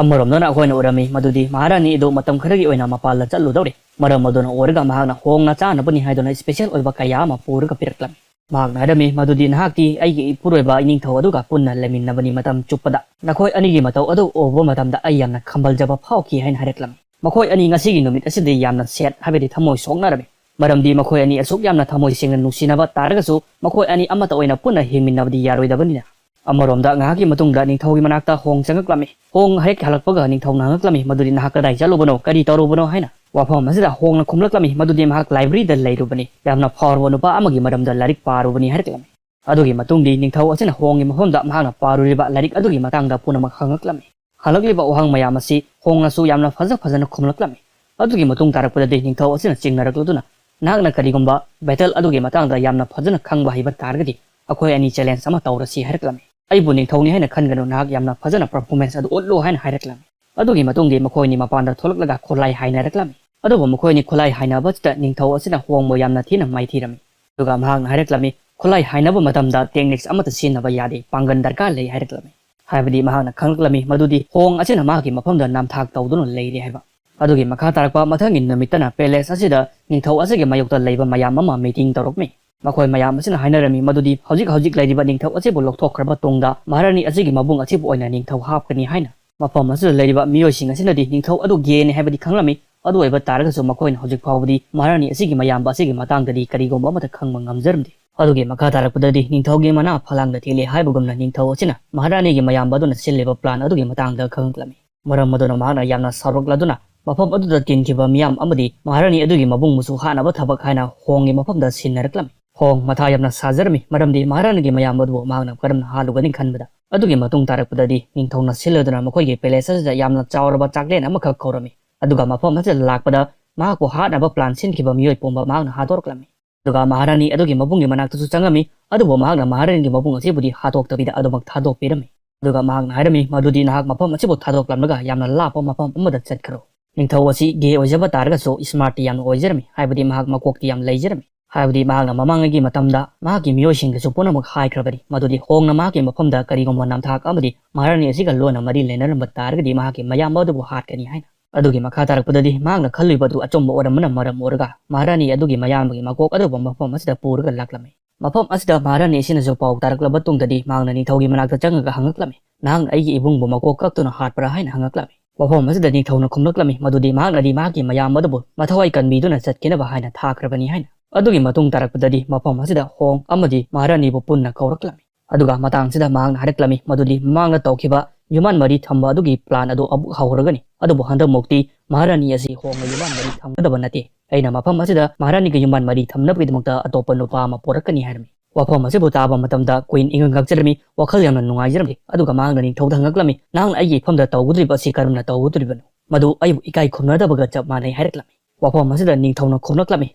ꯑꯃꯔꯣꯝꯗꯅ ꯑꯩꯈꯣꯏꯅ ꯎꯔꯝꯃꯤ ꯃꯗꯨꯗꯤ ꯃꯍꯥꯔꯥꯅꯤ ꯑꯗꯨ ꯃꯇꯝ ꯈꯔꯒꯤ ꯑꯣꯏꯅ ꯃꯄꯥꯟꯗ ꯆꯠꯂꯨꯗꯧꯔꯦ꯫ ꯃꯔꯝ ꯑꯗꯨꯅ ꯑꯣꯏꯔꯒ ꯃꯍꯥꯛꯅ ꯍꯣꯡꯅ ꯆꯥꯅꯕꯅꯤ ꯍꯥꯏꯗꯨꯅ ꯏꯁꯄꯦꯁꯦꯜ ꯑꯣꯏꯕ ꯀꯌꯥ ꯑꯃ ꯄꯨꯔꯒ ꯄꯤꯔꯛꯂꯝꯃꯤ꯫ ꯃꯍꯥꯛꯅ ꯍꯥꯏꯔꯝꯃꯤ ꯃꯗꯨꯗꯤ ꯅꯍꯥꯛꯇꯤ ꯑꯩꯒꯤ ꯏꯄꯨꯔꯣꯏꯕ ꯏꯅꯤꯡꯊꯧ ꯑꯗꯨꯒ ꯄꯨꯟꯅ ꯂꯩꯃꯤꯟꯅꯕꯅꯤ ꯃꯇꯝ ꯆꯨꯞꯄꯗ꯫ ꯅꯈꯣꯏ ꯑꯅꯤꯒꯤ ꯃꯇꯧ ꯑꯗꯨ ꯎꯕ ꯃꯇꯝꯗ ꯑꯩ ꯌꯥꯝꯅ ꯈꯝꯕꯜꯖꯕ ꯐꯥꯎꯈꯤ ꯍꯥꯏꯅ ꯍꯥꯏꯔꯛꯂꯝꯃꯤ꯫ ꯃꯈꯣꯏ ꯑꯅꯤ ꯉꯁꯤꯒꯤ ꯅꯨꯃꯤꯠ ꯑꯁꯤꯗꯤ ꯌꯥꯝꯅ ꯁꯦꯠ ꯍꯥꯏꯕꯗꯤ ꯊꯃꯣꯏ ꯁꯣꯛꯅꯔꯝꯃꯤ꯫ ꯃꯔꯝꯗꯤ ꯃꯈꯣꯏ ꯑꯅꯤ ꯑꯁꯨꯛ ꯌꯥꯝꯅ ꯊꯃꯣꯏ ꯁꯦꯡꯅ ꯅꯨꯡꯁꯤꯅꯕ ꯇꯥꯔꯒꯁꯨ ꯃꯈꯣꯏ ꯑꯅꯤ ꯑꯃꯠꯇ ꯑꯣꯏꯅ ꯄꯨꯟꯅ ꯍꯤꯡꯃꯤꯟꯅꯕꯗꯤ ꯌꯥꯔꯣꯏꯗꯕꯅꯤꯅ꯫ ꯑꯃꯔꯣꯝꯗ ꯉꯥꯏꯍꯥꯛꯀꯤ ꯃꯇꯨꯡꯗ ꯅꯤꯡꯊꯧꯒꯤ ꯃꯅꯥꯛꯇ ꯍꯣꯡ ꯆꯪꯉꯛꯂꯝꯃꯤ꯫ ꯍꯣꯡ ꯍꯦꯛ ꯍꯜꯂꯛꯄꯒ ꯅꯤꯡꯊꯧꯅ ꯍꯪꯉꯛꯂꯝꯃꯤ ꯃꯗꯨꯗꯤ ꯅꯍꯥꯛ ꯀꯗꯥꯏ ꯆꯠꯂꯨꯕꯅꯣ, ꯀꯔꯤ ꯇꯧꯔꯨꯕꯅꯣ ꯍꯥꯏꯅ꯫ ꯋꯥꯐꯝ ꯑꯁꯤꯗ ꯍꯣꯡꯅ ꯈꯨꯝꯂꯛꯂꯝꯃꯤ ꯃꯗꯨꯗꯤ ꯃꯍꯥꯛ ꯂꯥꯏꯕ꯭ꯔꯦꯔꯤꯗ ꯂꯩꯔꯨꯕꯅꯤ, ꯌꯥꯝꯅ ꯐꯥꯎꯔꯕ ꯅꯨꯄꯥ ꯑꯃꯒꯤ ꯃꯔꯝꯗ ꯂꯥꯏꯔꯤꯛ ꯄꯥꯔꯨꯕꯅꯤ ꯍꯥꯏꯔꯛꯂꯝꯃꯤ꯫ ꯑꯗꯨꯒꯤ ꯃꯇꯨꯡꯗꯤ ꯅꯤꯡꯊꯧ ꯑꯁꯤꯅ ꯍꯣꯡꯒꯤ ꯃꯐꯝꯗ ꯃꯍꯥꯛꯅ ꯄꯥꯔꯨꯔꯤꯕ ꯂꯥꯏꯔꯤꯛ ꯑꯗꯨꯒꯤ ꯃꯇꯥꯡꯗ ꯄꯨꯝꯅꯃꯛ ꯍꯪꯉꯛꯂꯝꯃꯤ꯫ ꯍꯪꯂꯛꯂꯤꯕ ꯋꯥꯍꯪ ꯃꯌꯥꯝ ꯑꯁꯤ ꯍꯣꯡꯅꯁꯨ ꯌꯥꯝꯅ ꯐꯖ ꯐꯖꯅ ꯈꯨꯝꯂꯛꯂꯝꯃꯤ꯫ ꯑꯗꯨꯒꯤ ꯃꯇꯨꯡ ꯇꯥꯔꯛꯄꯗꯗꯤ ꯅꯤꯡꯊꯧ ꯑꯁꯤꯅ ꯆꯤꯡꯅꯔꯛꯂꯗꯨꯅ, "ꯅꯍꯥꯛꯅ ꯀꯔꯤꯒꯨꯝꯕ ꯕꯦꯇꯜ ꯑꯗꯨꯒꯤ ꯃꯇꯥꯡꯗ ꯌꯥꯝꯅ ꯐꯖꯅ ꯈꯪꯕ ꯍꯩꯕ ꯇꯥꯔꯒꯗꯤ ꯑꯩꯈꯣꯏ ꯑꯅꯤ ꯆꯦꯂꯦꯟꯖ ꯑꯃ ꯇꯧꯔꯁꯤ" ꯍꯥꯏꯔꯛꯂꯝꯃꯤ꯫ "ꯑꯩꯕꯨ ꯅꯤꯡꯊꯧꯅꯤ ꯍꯥꯏꯅ ꯈꯟꯒꯅꯨ, ꯅꯍꯥꯛ ꯌꯥꯝꯅ ꯐꯖꯅ ꯄꯔꯐꯣꯔꯃꯦꯟꯁ ꯑꯗꯨ ꯎꯠꯂꯨ" ꯍꯥꯏꯅ ꯍꯥꯏꯔꯛꯂꯝꯃꯤ꯫ ꯑꯗꯨꯒꯤ ꯃꯇꯨꯡꯗꯤ ꯃꯈꯣꯏꯅꯤ ꯃꯄꯥꯟꯗ ꯊꯣꯛꯂꯛꯂꯒ ꯈꯨꯠꯂꯥꯏ ꯍꯥꯏꯅꯔꯛꯂꯝꯃꯤ꯫ ꯑꯗꯨꯕꯨ ꯃꯈꯣꯏꯅꯤ ꯈꯨꯠꯂꯥꯏ ꯍꯥꯏꯅꯕꯁꯤꯗ ꯅꯤꯡꯊꯧ ꯑꯁꯤꯅ ꯍꯣꯡꯕꯨ ꯌꯥꯝꯅ ꯊꯤꯅ ꯃꯥꯏꯊꯤꯔꯝꯃꯤ꯫ ꯑꯗꯨꯒ ꯃꯍꯥꯛꯅ ꯍꯥꯏꯔꯛꯂꯝꯃꯤ, "ꯈꯨꯠꯂꯥꯏ ꯍꯥꯏꯅꯕ ꯃꯇꯝꯗ ꯇꯦꯛꯅꯤꯛꯁ ꯑꯃꯠꯇ ꯁꯤꯖꯤꯟꯅꯕ ꯌꯥꯗꯦ, ꯄꯥꯡꯒꯜ ꯗꯔꯀꯥꯔ ꯂꯩ" ꯍꯥꯏꯔꯛꯂꯝꯃꯤ꯫ ꯍꯥꯏꯕꯗꯤ ꯃꯍꯥꯛꯅ ꯈꯪꯂꯛꯂꯝꯃꯤ ꯃꯗꯨꯗꯤ ꯍꯣꯡ ꯑꯁꯤꯅ ꯃꯍꯥꯛꯀꯤ ꯃꯐꯝꯗ ꯅꯝꯊꯥꯛ ꯇꯧꯗꯨꯅ ꯂꯩꯔꯦ ꯍꯥꯏꯕ꯫ ꯑꯗꯨꯒꯤ ꯃꯈꯥ ꯇꯥꯔꯛꯄ ꯃꯊꯪꯒꯤ ꯅꯨꯃꯤꯠꯇꯅ ꯄꯦꯂꯦꯁ ꯑꯁꯤꯗ ꯅꯤꯡꯊꯧ ꯑꯁꯤꯒꯤ ꯃꯥꯌꯣꯛꯇ ꯂꯩꯕ ꯃꯌꯥꯝ ꯑꯃ ꯃꯤꯇꯤꯡ ꯇꯧꯔꯛꯃꯤ꯫ ꯃꯈꯣꯏ ꯃꯌꯥꯝ ꯑꯁꯤꯅ ꯍꯥꯏꯅꯔꯝꯃꯤ ꯃꯗꯨꯗꯤ ꯍꯧꯖꯤꯛ ꯍꯧꯖꯤꯛ ꯂꯩꯔꯤꯕ ꯅꯤꯡꯊꯧ ꯑꯁꯤꯕꯨ ꯂꯧꯊꯣꯛꯈ꯭ꯔꯕ ꯇꯨꯡꯗ ꯃꯍꯥꯔꯥꯅꯤ ꯑꯁꯤꯒꯤ ꯃꯕꯨꯡ ꯑꯁꯤꯕꯨ ꯑꯣꯏꯅ ꯅꯤꯡꯊꯧ ꯍꯥꯞꯀꯅꯤ ꯍꯥꯏꯅ꯫ ꯃꯐꯝ ꯑꯁꯤꯗ ꯂꯩꯔꯤꯕ ꯃꯤꯑꯣꯏꯁꯤꯡ ꯑꯁꯤꯅꯗꯤ ꯅꯤꯡꯊꯧ ꯑꯗꯨ ꯒꯦꯅꯤ ꯍꯥꯏꯕꯗꯤ ꯈꯪꯂꯝꯃꯤ, ꯑꯗꯨ ꯑꯣꯏꯕ ꯇꯥꯔꯒꯁꯨ ꯃꯈꯣꯏꯅ ꯍꯧꯖꯤꯛ ꯐꯥꯎꯕꯗꯤ ꯃꯍꯥꯔꯥꯅꯤ ꯑꯁꯤꯒꯤ ꯃꯌꯥꯝꯕ ꯑꯁꯤꯒꯤ ꯃꯇꯥꯡꯗꯗꯤ ꯀꯔꯤꯒꯨꯝꯕ ꯑꯃꯠꯇ ꯈꯪꯕ ꯉꯝꯖꯔꯝꯗꯦ꯫ ꯑꯗꯨꯒꯤ ꯃꯈꯥ ꯇꯥꯔꯛꯄꯗꯗꯤ ꯅꯤꯡꯊꯧꯒꯤ ꯃꯅꯥ ꯐꯂꯥꯡꯗ ꯊꯦꯠꯂꯤ ꯍꯥꯏꯕꯒꯨꯝꯅ ꯅꯤꯡꯊꯧ ꯑꯁꯤꯅ ꯃꯍꯥꯔꯥꯅꯤꯒꯤ ꯃꯌꯥꯝꯕ ꯑꯗꯨꯅ ꯁꯤꯜꯂꯤꯕ ꯄ꯭ꯂꯥꯟ ꯑꯗꯨꯒꯤ ꯃꯇꯥꯡꯗ ꯈꯪꯂꯛꯂꯝꯃꯤ꯫ ꯃꯔꯝ ꯑꯗꯨꯅ ꯃꯍꯥꯛꯅ ꯌꯥꯝꯅ ꯁꯥꯎꯔꯛꯂꯗꯨꯅ ꯃꯐꯝ ꯑꯗꯨꯗ ꯇꯤꯟꯈꯤꯕ ꯃꯤꯌꯥꯝ ꯑꯃꯗꯤ ꯃꯍꯥꯔꯥꯅꯤ ꯑꯗꯨꯒꯤ ꯃꯕꯨꯡꯕꯨꯁꯨ ꯍꯥꯠꯅꯕ ꯊꯕꯛ ꯍꯥꯏꯅ ꯍꯣꯡꯒꯤ ꯃꯐꯝꯗ ꯁꯤꯟꯅꯔꯛꯂꯝꯃꯤ꯫ ꯍꯣꯡ ꯃꯊꯥ ꯌꯥꯝꯅ ꯁꯥꯖꯔꯝꯃꯤ, ꯃꯔꯝꯗꯤ ꯃꯍꯥꯔꯥꯅꯤꯒꯤ ꯃꯌꯥꯝꯕ ꯑꯗꯨꯕꯨ ꯃꯍꯥꯛꯅ ꯀꯔꯝꯅ ꯍꯥꯠꯂꯨꯒꯅꯤ ꯈꯟꯕꯗ꯫ ꯑꯗꯨꯒꯤ ꯃꯇꯨꯡ ꯇꯥꯔꯛꯄꯗꯗꯤ ꯅꯤꯡꯊꯧꯅ ꯁꯤꯜꯂꯗꯨꯅ ꯃꯈꯣꯏꯒꯤ ꯄꯦꯂꯦꯁ ꯑꯁꯤꯗ ꯌꯥꯝꯅ ꯆꯥꯎꯔꯕ ꯆꯥꯛꯂꯦꯟ ꯑꯃꯈꯛ ꯀꯧꯔꯝꯃꯤ꯫ ꯑꯗꯨꯒ ꯃꯐꯝ ꯑꯁꯤꯗ ꯂꯥꯛꯄꯗ ꯃꯍꯥꯛꯄꯨ ꯍꯥꯠꯅꯕ ꯄ꯭ꯂꯥꯟ ꯁꯤꯟꯈꯤꯕ ꯃꯤꯑꯣꯏ ꯄꯨꯝꯕ ꯃꯍꯥꯛꯅ ꯍꯥꯠꯇꯣꯔꯛꯂꯝꯃꯤ꯫ ꯑꯗꯨꯒ ꯃꯍꯥꯔꯥꯅꯤ ꯑꯗꯨꯒꯤ ꯃꯕꯨꯡꯒꯤ ꯃꯅꯥꯛꯇꯁꯨ ꯆꯪꯉꯝꯃꯤ, ꯑꯗꯨꯕꯨ ꯃꯍꯥꯛꯅ ꯃꯍꯥꯔꯥꯅꯤꯒꯤ ꯃꯕꯨꯡ ꯑꯁꯤꯕꯨꯗꯤ ꯍꯥꯠꯇꯣꯛꯇꯕꯤꯗ ꯑꯗꯨꯃꯛ ꯊꯥꯗꯣꯛꯄꯤꯔꯝꯃꯤ꯫ ꯑꯗꯨꯒ ꯃꯍꯥꯛꯅ ꯍꯥꯏꯔꯝꯃꯤ ꯃꯗꯨꯗꯤ ꯅꯍꯥꯛ ꯃꯐꯝ ꯑꯁꯤꯕꯨ ꯊꯥꯗꯣꯛꯂꯝꯂꯒ ꯌꯥꯝꯅ ꯂꯥꯞꯄ ꯃꯐꯝ ꯑꯃꯗ ꯆꯠꯈ꯭ꯔꯣ꯫ ꯅꯤꯡꯊꯧ ꯑꯁꯤ ꯒꯦ ꯑꯣꯏꯖꯕ ꯇꯥꯔꯒꯁꯨ ꯁ꯭ꯃꯥꯔꯠꯇꯤ ꯌꯥꯝꯅ ꯑꯣꯏꯖꯔꯝꯃꯤ, ꯍꯥꯏꯕꯗꯤ ꯃꯍꯥꯛ ꯃꯀꯣꯛꯇꯤ ꯌꯥꯝ ꯂꯩꯖꯔꯝꯃꯤ꯫ ꯍꯥꯏꯕꯗꯤ ꯃꯍꯥꯛꯅ ꯃꯃꯥꯡꯉꯩꯒꯤ ꯃꯇꯝꯗ ꯃꯍꯥꯛꯀꯤ ꯃꯤꯑꯣꯏꯁꯤꯡꯗꯁꯨ ꯄꯨꯝꯅꯃꯛ ꯍꯥꯏꯈ꯭ꯔꯕꯅꯤ ꯃꯗꯨꯗꯤ ꯍꯣꯡꯅ ꯃꯍꯥꯛꯀꯤ ꯃꯐꯝꯗ ꯀꯔꯤꯒꯨꯝꯕ ꯅꯝꯊꯥꯛ ꯑꯃꯗꯤ ꯃꯍꯥꯔꯥꯅꯤ ꯑꯁꯤꯒ ꯂꯣꯟꯅ ꯃꯔꯤ ꯂꯩꯅꯔꯝꯕ ꯇꯥꯔꯒꯗꯤ ꯃꯍꯥꯛꯀꯤ ꯃꯌꯥꯝꯕ ꯑꯗꯨꯕꯨ ꯍꯥꯠꯀꯅꯤ ꯍꯥꯏꯅ꯫ ꯑꯗꯨꯒꯤ ꯃꯈꯥ ꯇꯥꯔꯛꯄꯗꯗꯤ ꯃꯍꯥꯛꯅ ꯈꯜꯂꯨꯕ ꯑꯗꯨ ꯑꯆꯨꯝꯕ ꯑꯣꯏꯔꯝꯕꯅ ꯃꯔꯝ ꯑꯣꯏꯔꯒ ꯃꯍꯥꯔꯥꯅꯤ ꯑꯗꯨꯒꯤ ꯃꯌꯥꯝꯕꯒꯤ ꯃꯀꯣꯛ ꯑꯗꯨꯕꯨ ꯃꯐꯝ ꯑꯁꯤꯗ ꯄꯨꯔꯒ ꯂꯥꯛꯂꯝꯃꯤ꯫ ꯃꯐꯝ ꯑꯁꯤꯗ ꯃꯍꯥꯔꯥꯅꯤ ꯑꯁꯤꯅꯁꯨ ꯄꯥꯎ ꯇꯥꯔꯛꯂꯕ ꯇꯨꯡꯗꯗꯤ ꯃꯍꯥꯛꯅ ꯅꯤꯡꯊꯧꯒꯤ ꯃꯅꯥꯛꯇ ꯆꯪꯉꯒ ꯍꯪꯉꯛꯂꯝꯃꯤ, "ꯅꯍꯥꯛꯅ ꯑꯩꯒꯤ ꯏꯕꯨꯡꯕꯨ ꯃꯀꯣꯛ ꯀꯛꯇꯨꯅ ꯍꯥꯠꯄ꯭ꯔꯥ?" ꯍꯥꯏꯅ ꯍꯪꯉꯛꯂꯝꯃꯤ꯫ ꯋꯥꯐꯝ ꯑꯁꯤꯗ ꯅꯤꯡꯊꯧꯅ ꯈꯨꯝꯂꯛꯂꯝꯃꯤ ꯃꯗꯨꯗꯤ ꯃꯍꯥꯛꯅꯗꯤ ꯃꯍꯥꯛꯀꯤ ꯃꯌꯥꯝꯕ ꯑꯗꯨꯕꯨ ꯃꯊꯋꯥꯏ ꯀꯟꯕꯤꯗꯨꯅ ꯆꯠꯈꯤꯅꯕ ꯍꯥꯏꯅ ꯊꯥꯈ꯭ꯔꯕꯅꯤ ꯍꯥꯏꯅ꯫ ꯑꯗꯨꯒꯤ ꯃꯇꯨꯡ ꯇꯥꯔꯛꯄꯗꯗꯤ ꯃꯐꯝ ꯑꯁꯤꯗ ꯍꯣꯡ ꯑꯃꯗꯤ ꯃꯍꯥꯔꯥꯅꯤꯕꯨ ꯄꯨꯟꯅ ꯀꯧꯔꯛꯂꯝꯃꯤ꯫ ꯑꯗꯨꯒ ꯃꯇꯥꯡꯁꯤꯗ ꯃꯍꯥꯛꯅ ꯍꯥꯏꯔꯛꯂꯝꯃꯤ ꯃꯗꯨꯗꯤ ꯃꯃꯥꯡꯗ ꯇꯧꯈꯤꯕ ꯌꯨꯝꯕꯥꯟ ꯃꯔꯤ ꯊꯝꯕ ꯑꯗꯨꯒꯤ ꯄ꯭ꯂꯥꯟ ꯑꯗꯨ ꯑꯃꯨꯛ ꯍꯧꯔꯒꯅꯤ, ꯑꯗꯨꯕꯨ ꯍꯟꯗꯛꯃꯨꯛꯇꯤ ꯃꯍꯥꯔꯥꯅꯤ ꯑꯁꯤ ꯍꯣꯡꯅ ꯌꯨꯝꯕꯥꯟ ꯃꯔꯤ ꯊꯝꯒꯗꯕ ꯅꯠꯇꯦ꯫ ꯑꯩꯅ ꯃꯐꯝ ꯑꯁꯤꯗ ꯃꯍꯥꯔꯥꯅꯤꯒ ꯌꯨꯝꯕꯥꯟ ꯃꯔꯤ ꯊꯝꯅꯕꯒꯤꯗꯃꯛꯇ ꯑꯇꯣꯞꯄ ꯅꯨꯄꯥ ꯑꯃ ꯄꯣꯔꯛꯀꯅꯤ ꯍꯥꯏꯔꯝꯃꯤ꯫ ꯋꯥꯐꯝ ꯑꯁꯤꯕꯨ ꯇꯥꯕ ꯃꯇꯝꯗ ꯀ꯭ꯋꯤꯟ ꯏꯪ ꯉꯛꯆꯔꯝꯃꯤ, ꯋꯥꯈꯜ ꯌꯥꯝꯅ ꯅꯨꯡꯉꯥꯏꯖꯔꯝꯗꯦ꯫ ꯑꯗꯨꯒ ꯃꯍꯥꯛꯅ ꯅꯤꯡꯊꯧꯗ ꯍꯪꯉꯛꯂꯝꯃꯤ, "ꯅꯍꯥꯛꯅ ꯑꯩꯒꯤ ꯏꯐꯝꯗ ꯇꯧꯒꯗꯧꯔꯤꯕ ꯑꯁꯤ ꯀꯔꯝꯅ ꯇꯧꯒꯗꯧꯔꯤꯕꯅꯣ? ꯃꯗꯨ ꯑꯩꯕꯨ ꯏꯀꯥꯏ ꯈꯨꯝꯅꯗꯕꯒ ꯆꯞ ꯃꯥꯟꯅꯩ" ꯍꯥꯏꯔꯛꯂꯝꯃꯤ꯫ ꯋꯥꯐꯝ ꯑꯁꯤꯗ ꯅꯤꯡꯊꯧꯅ ꯈꯨꯝꯂꯛꯂꯝꯃꯤ,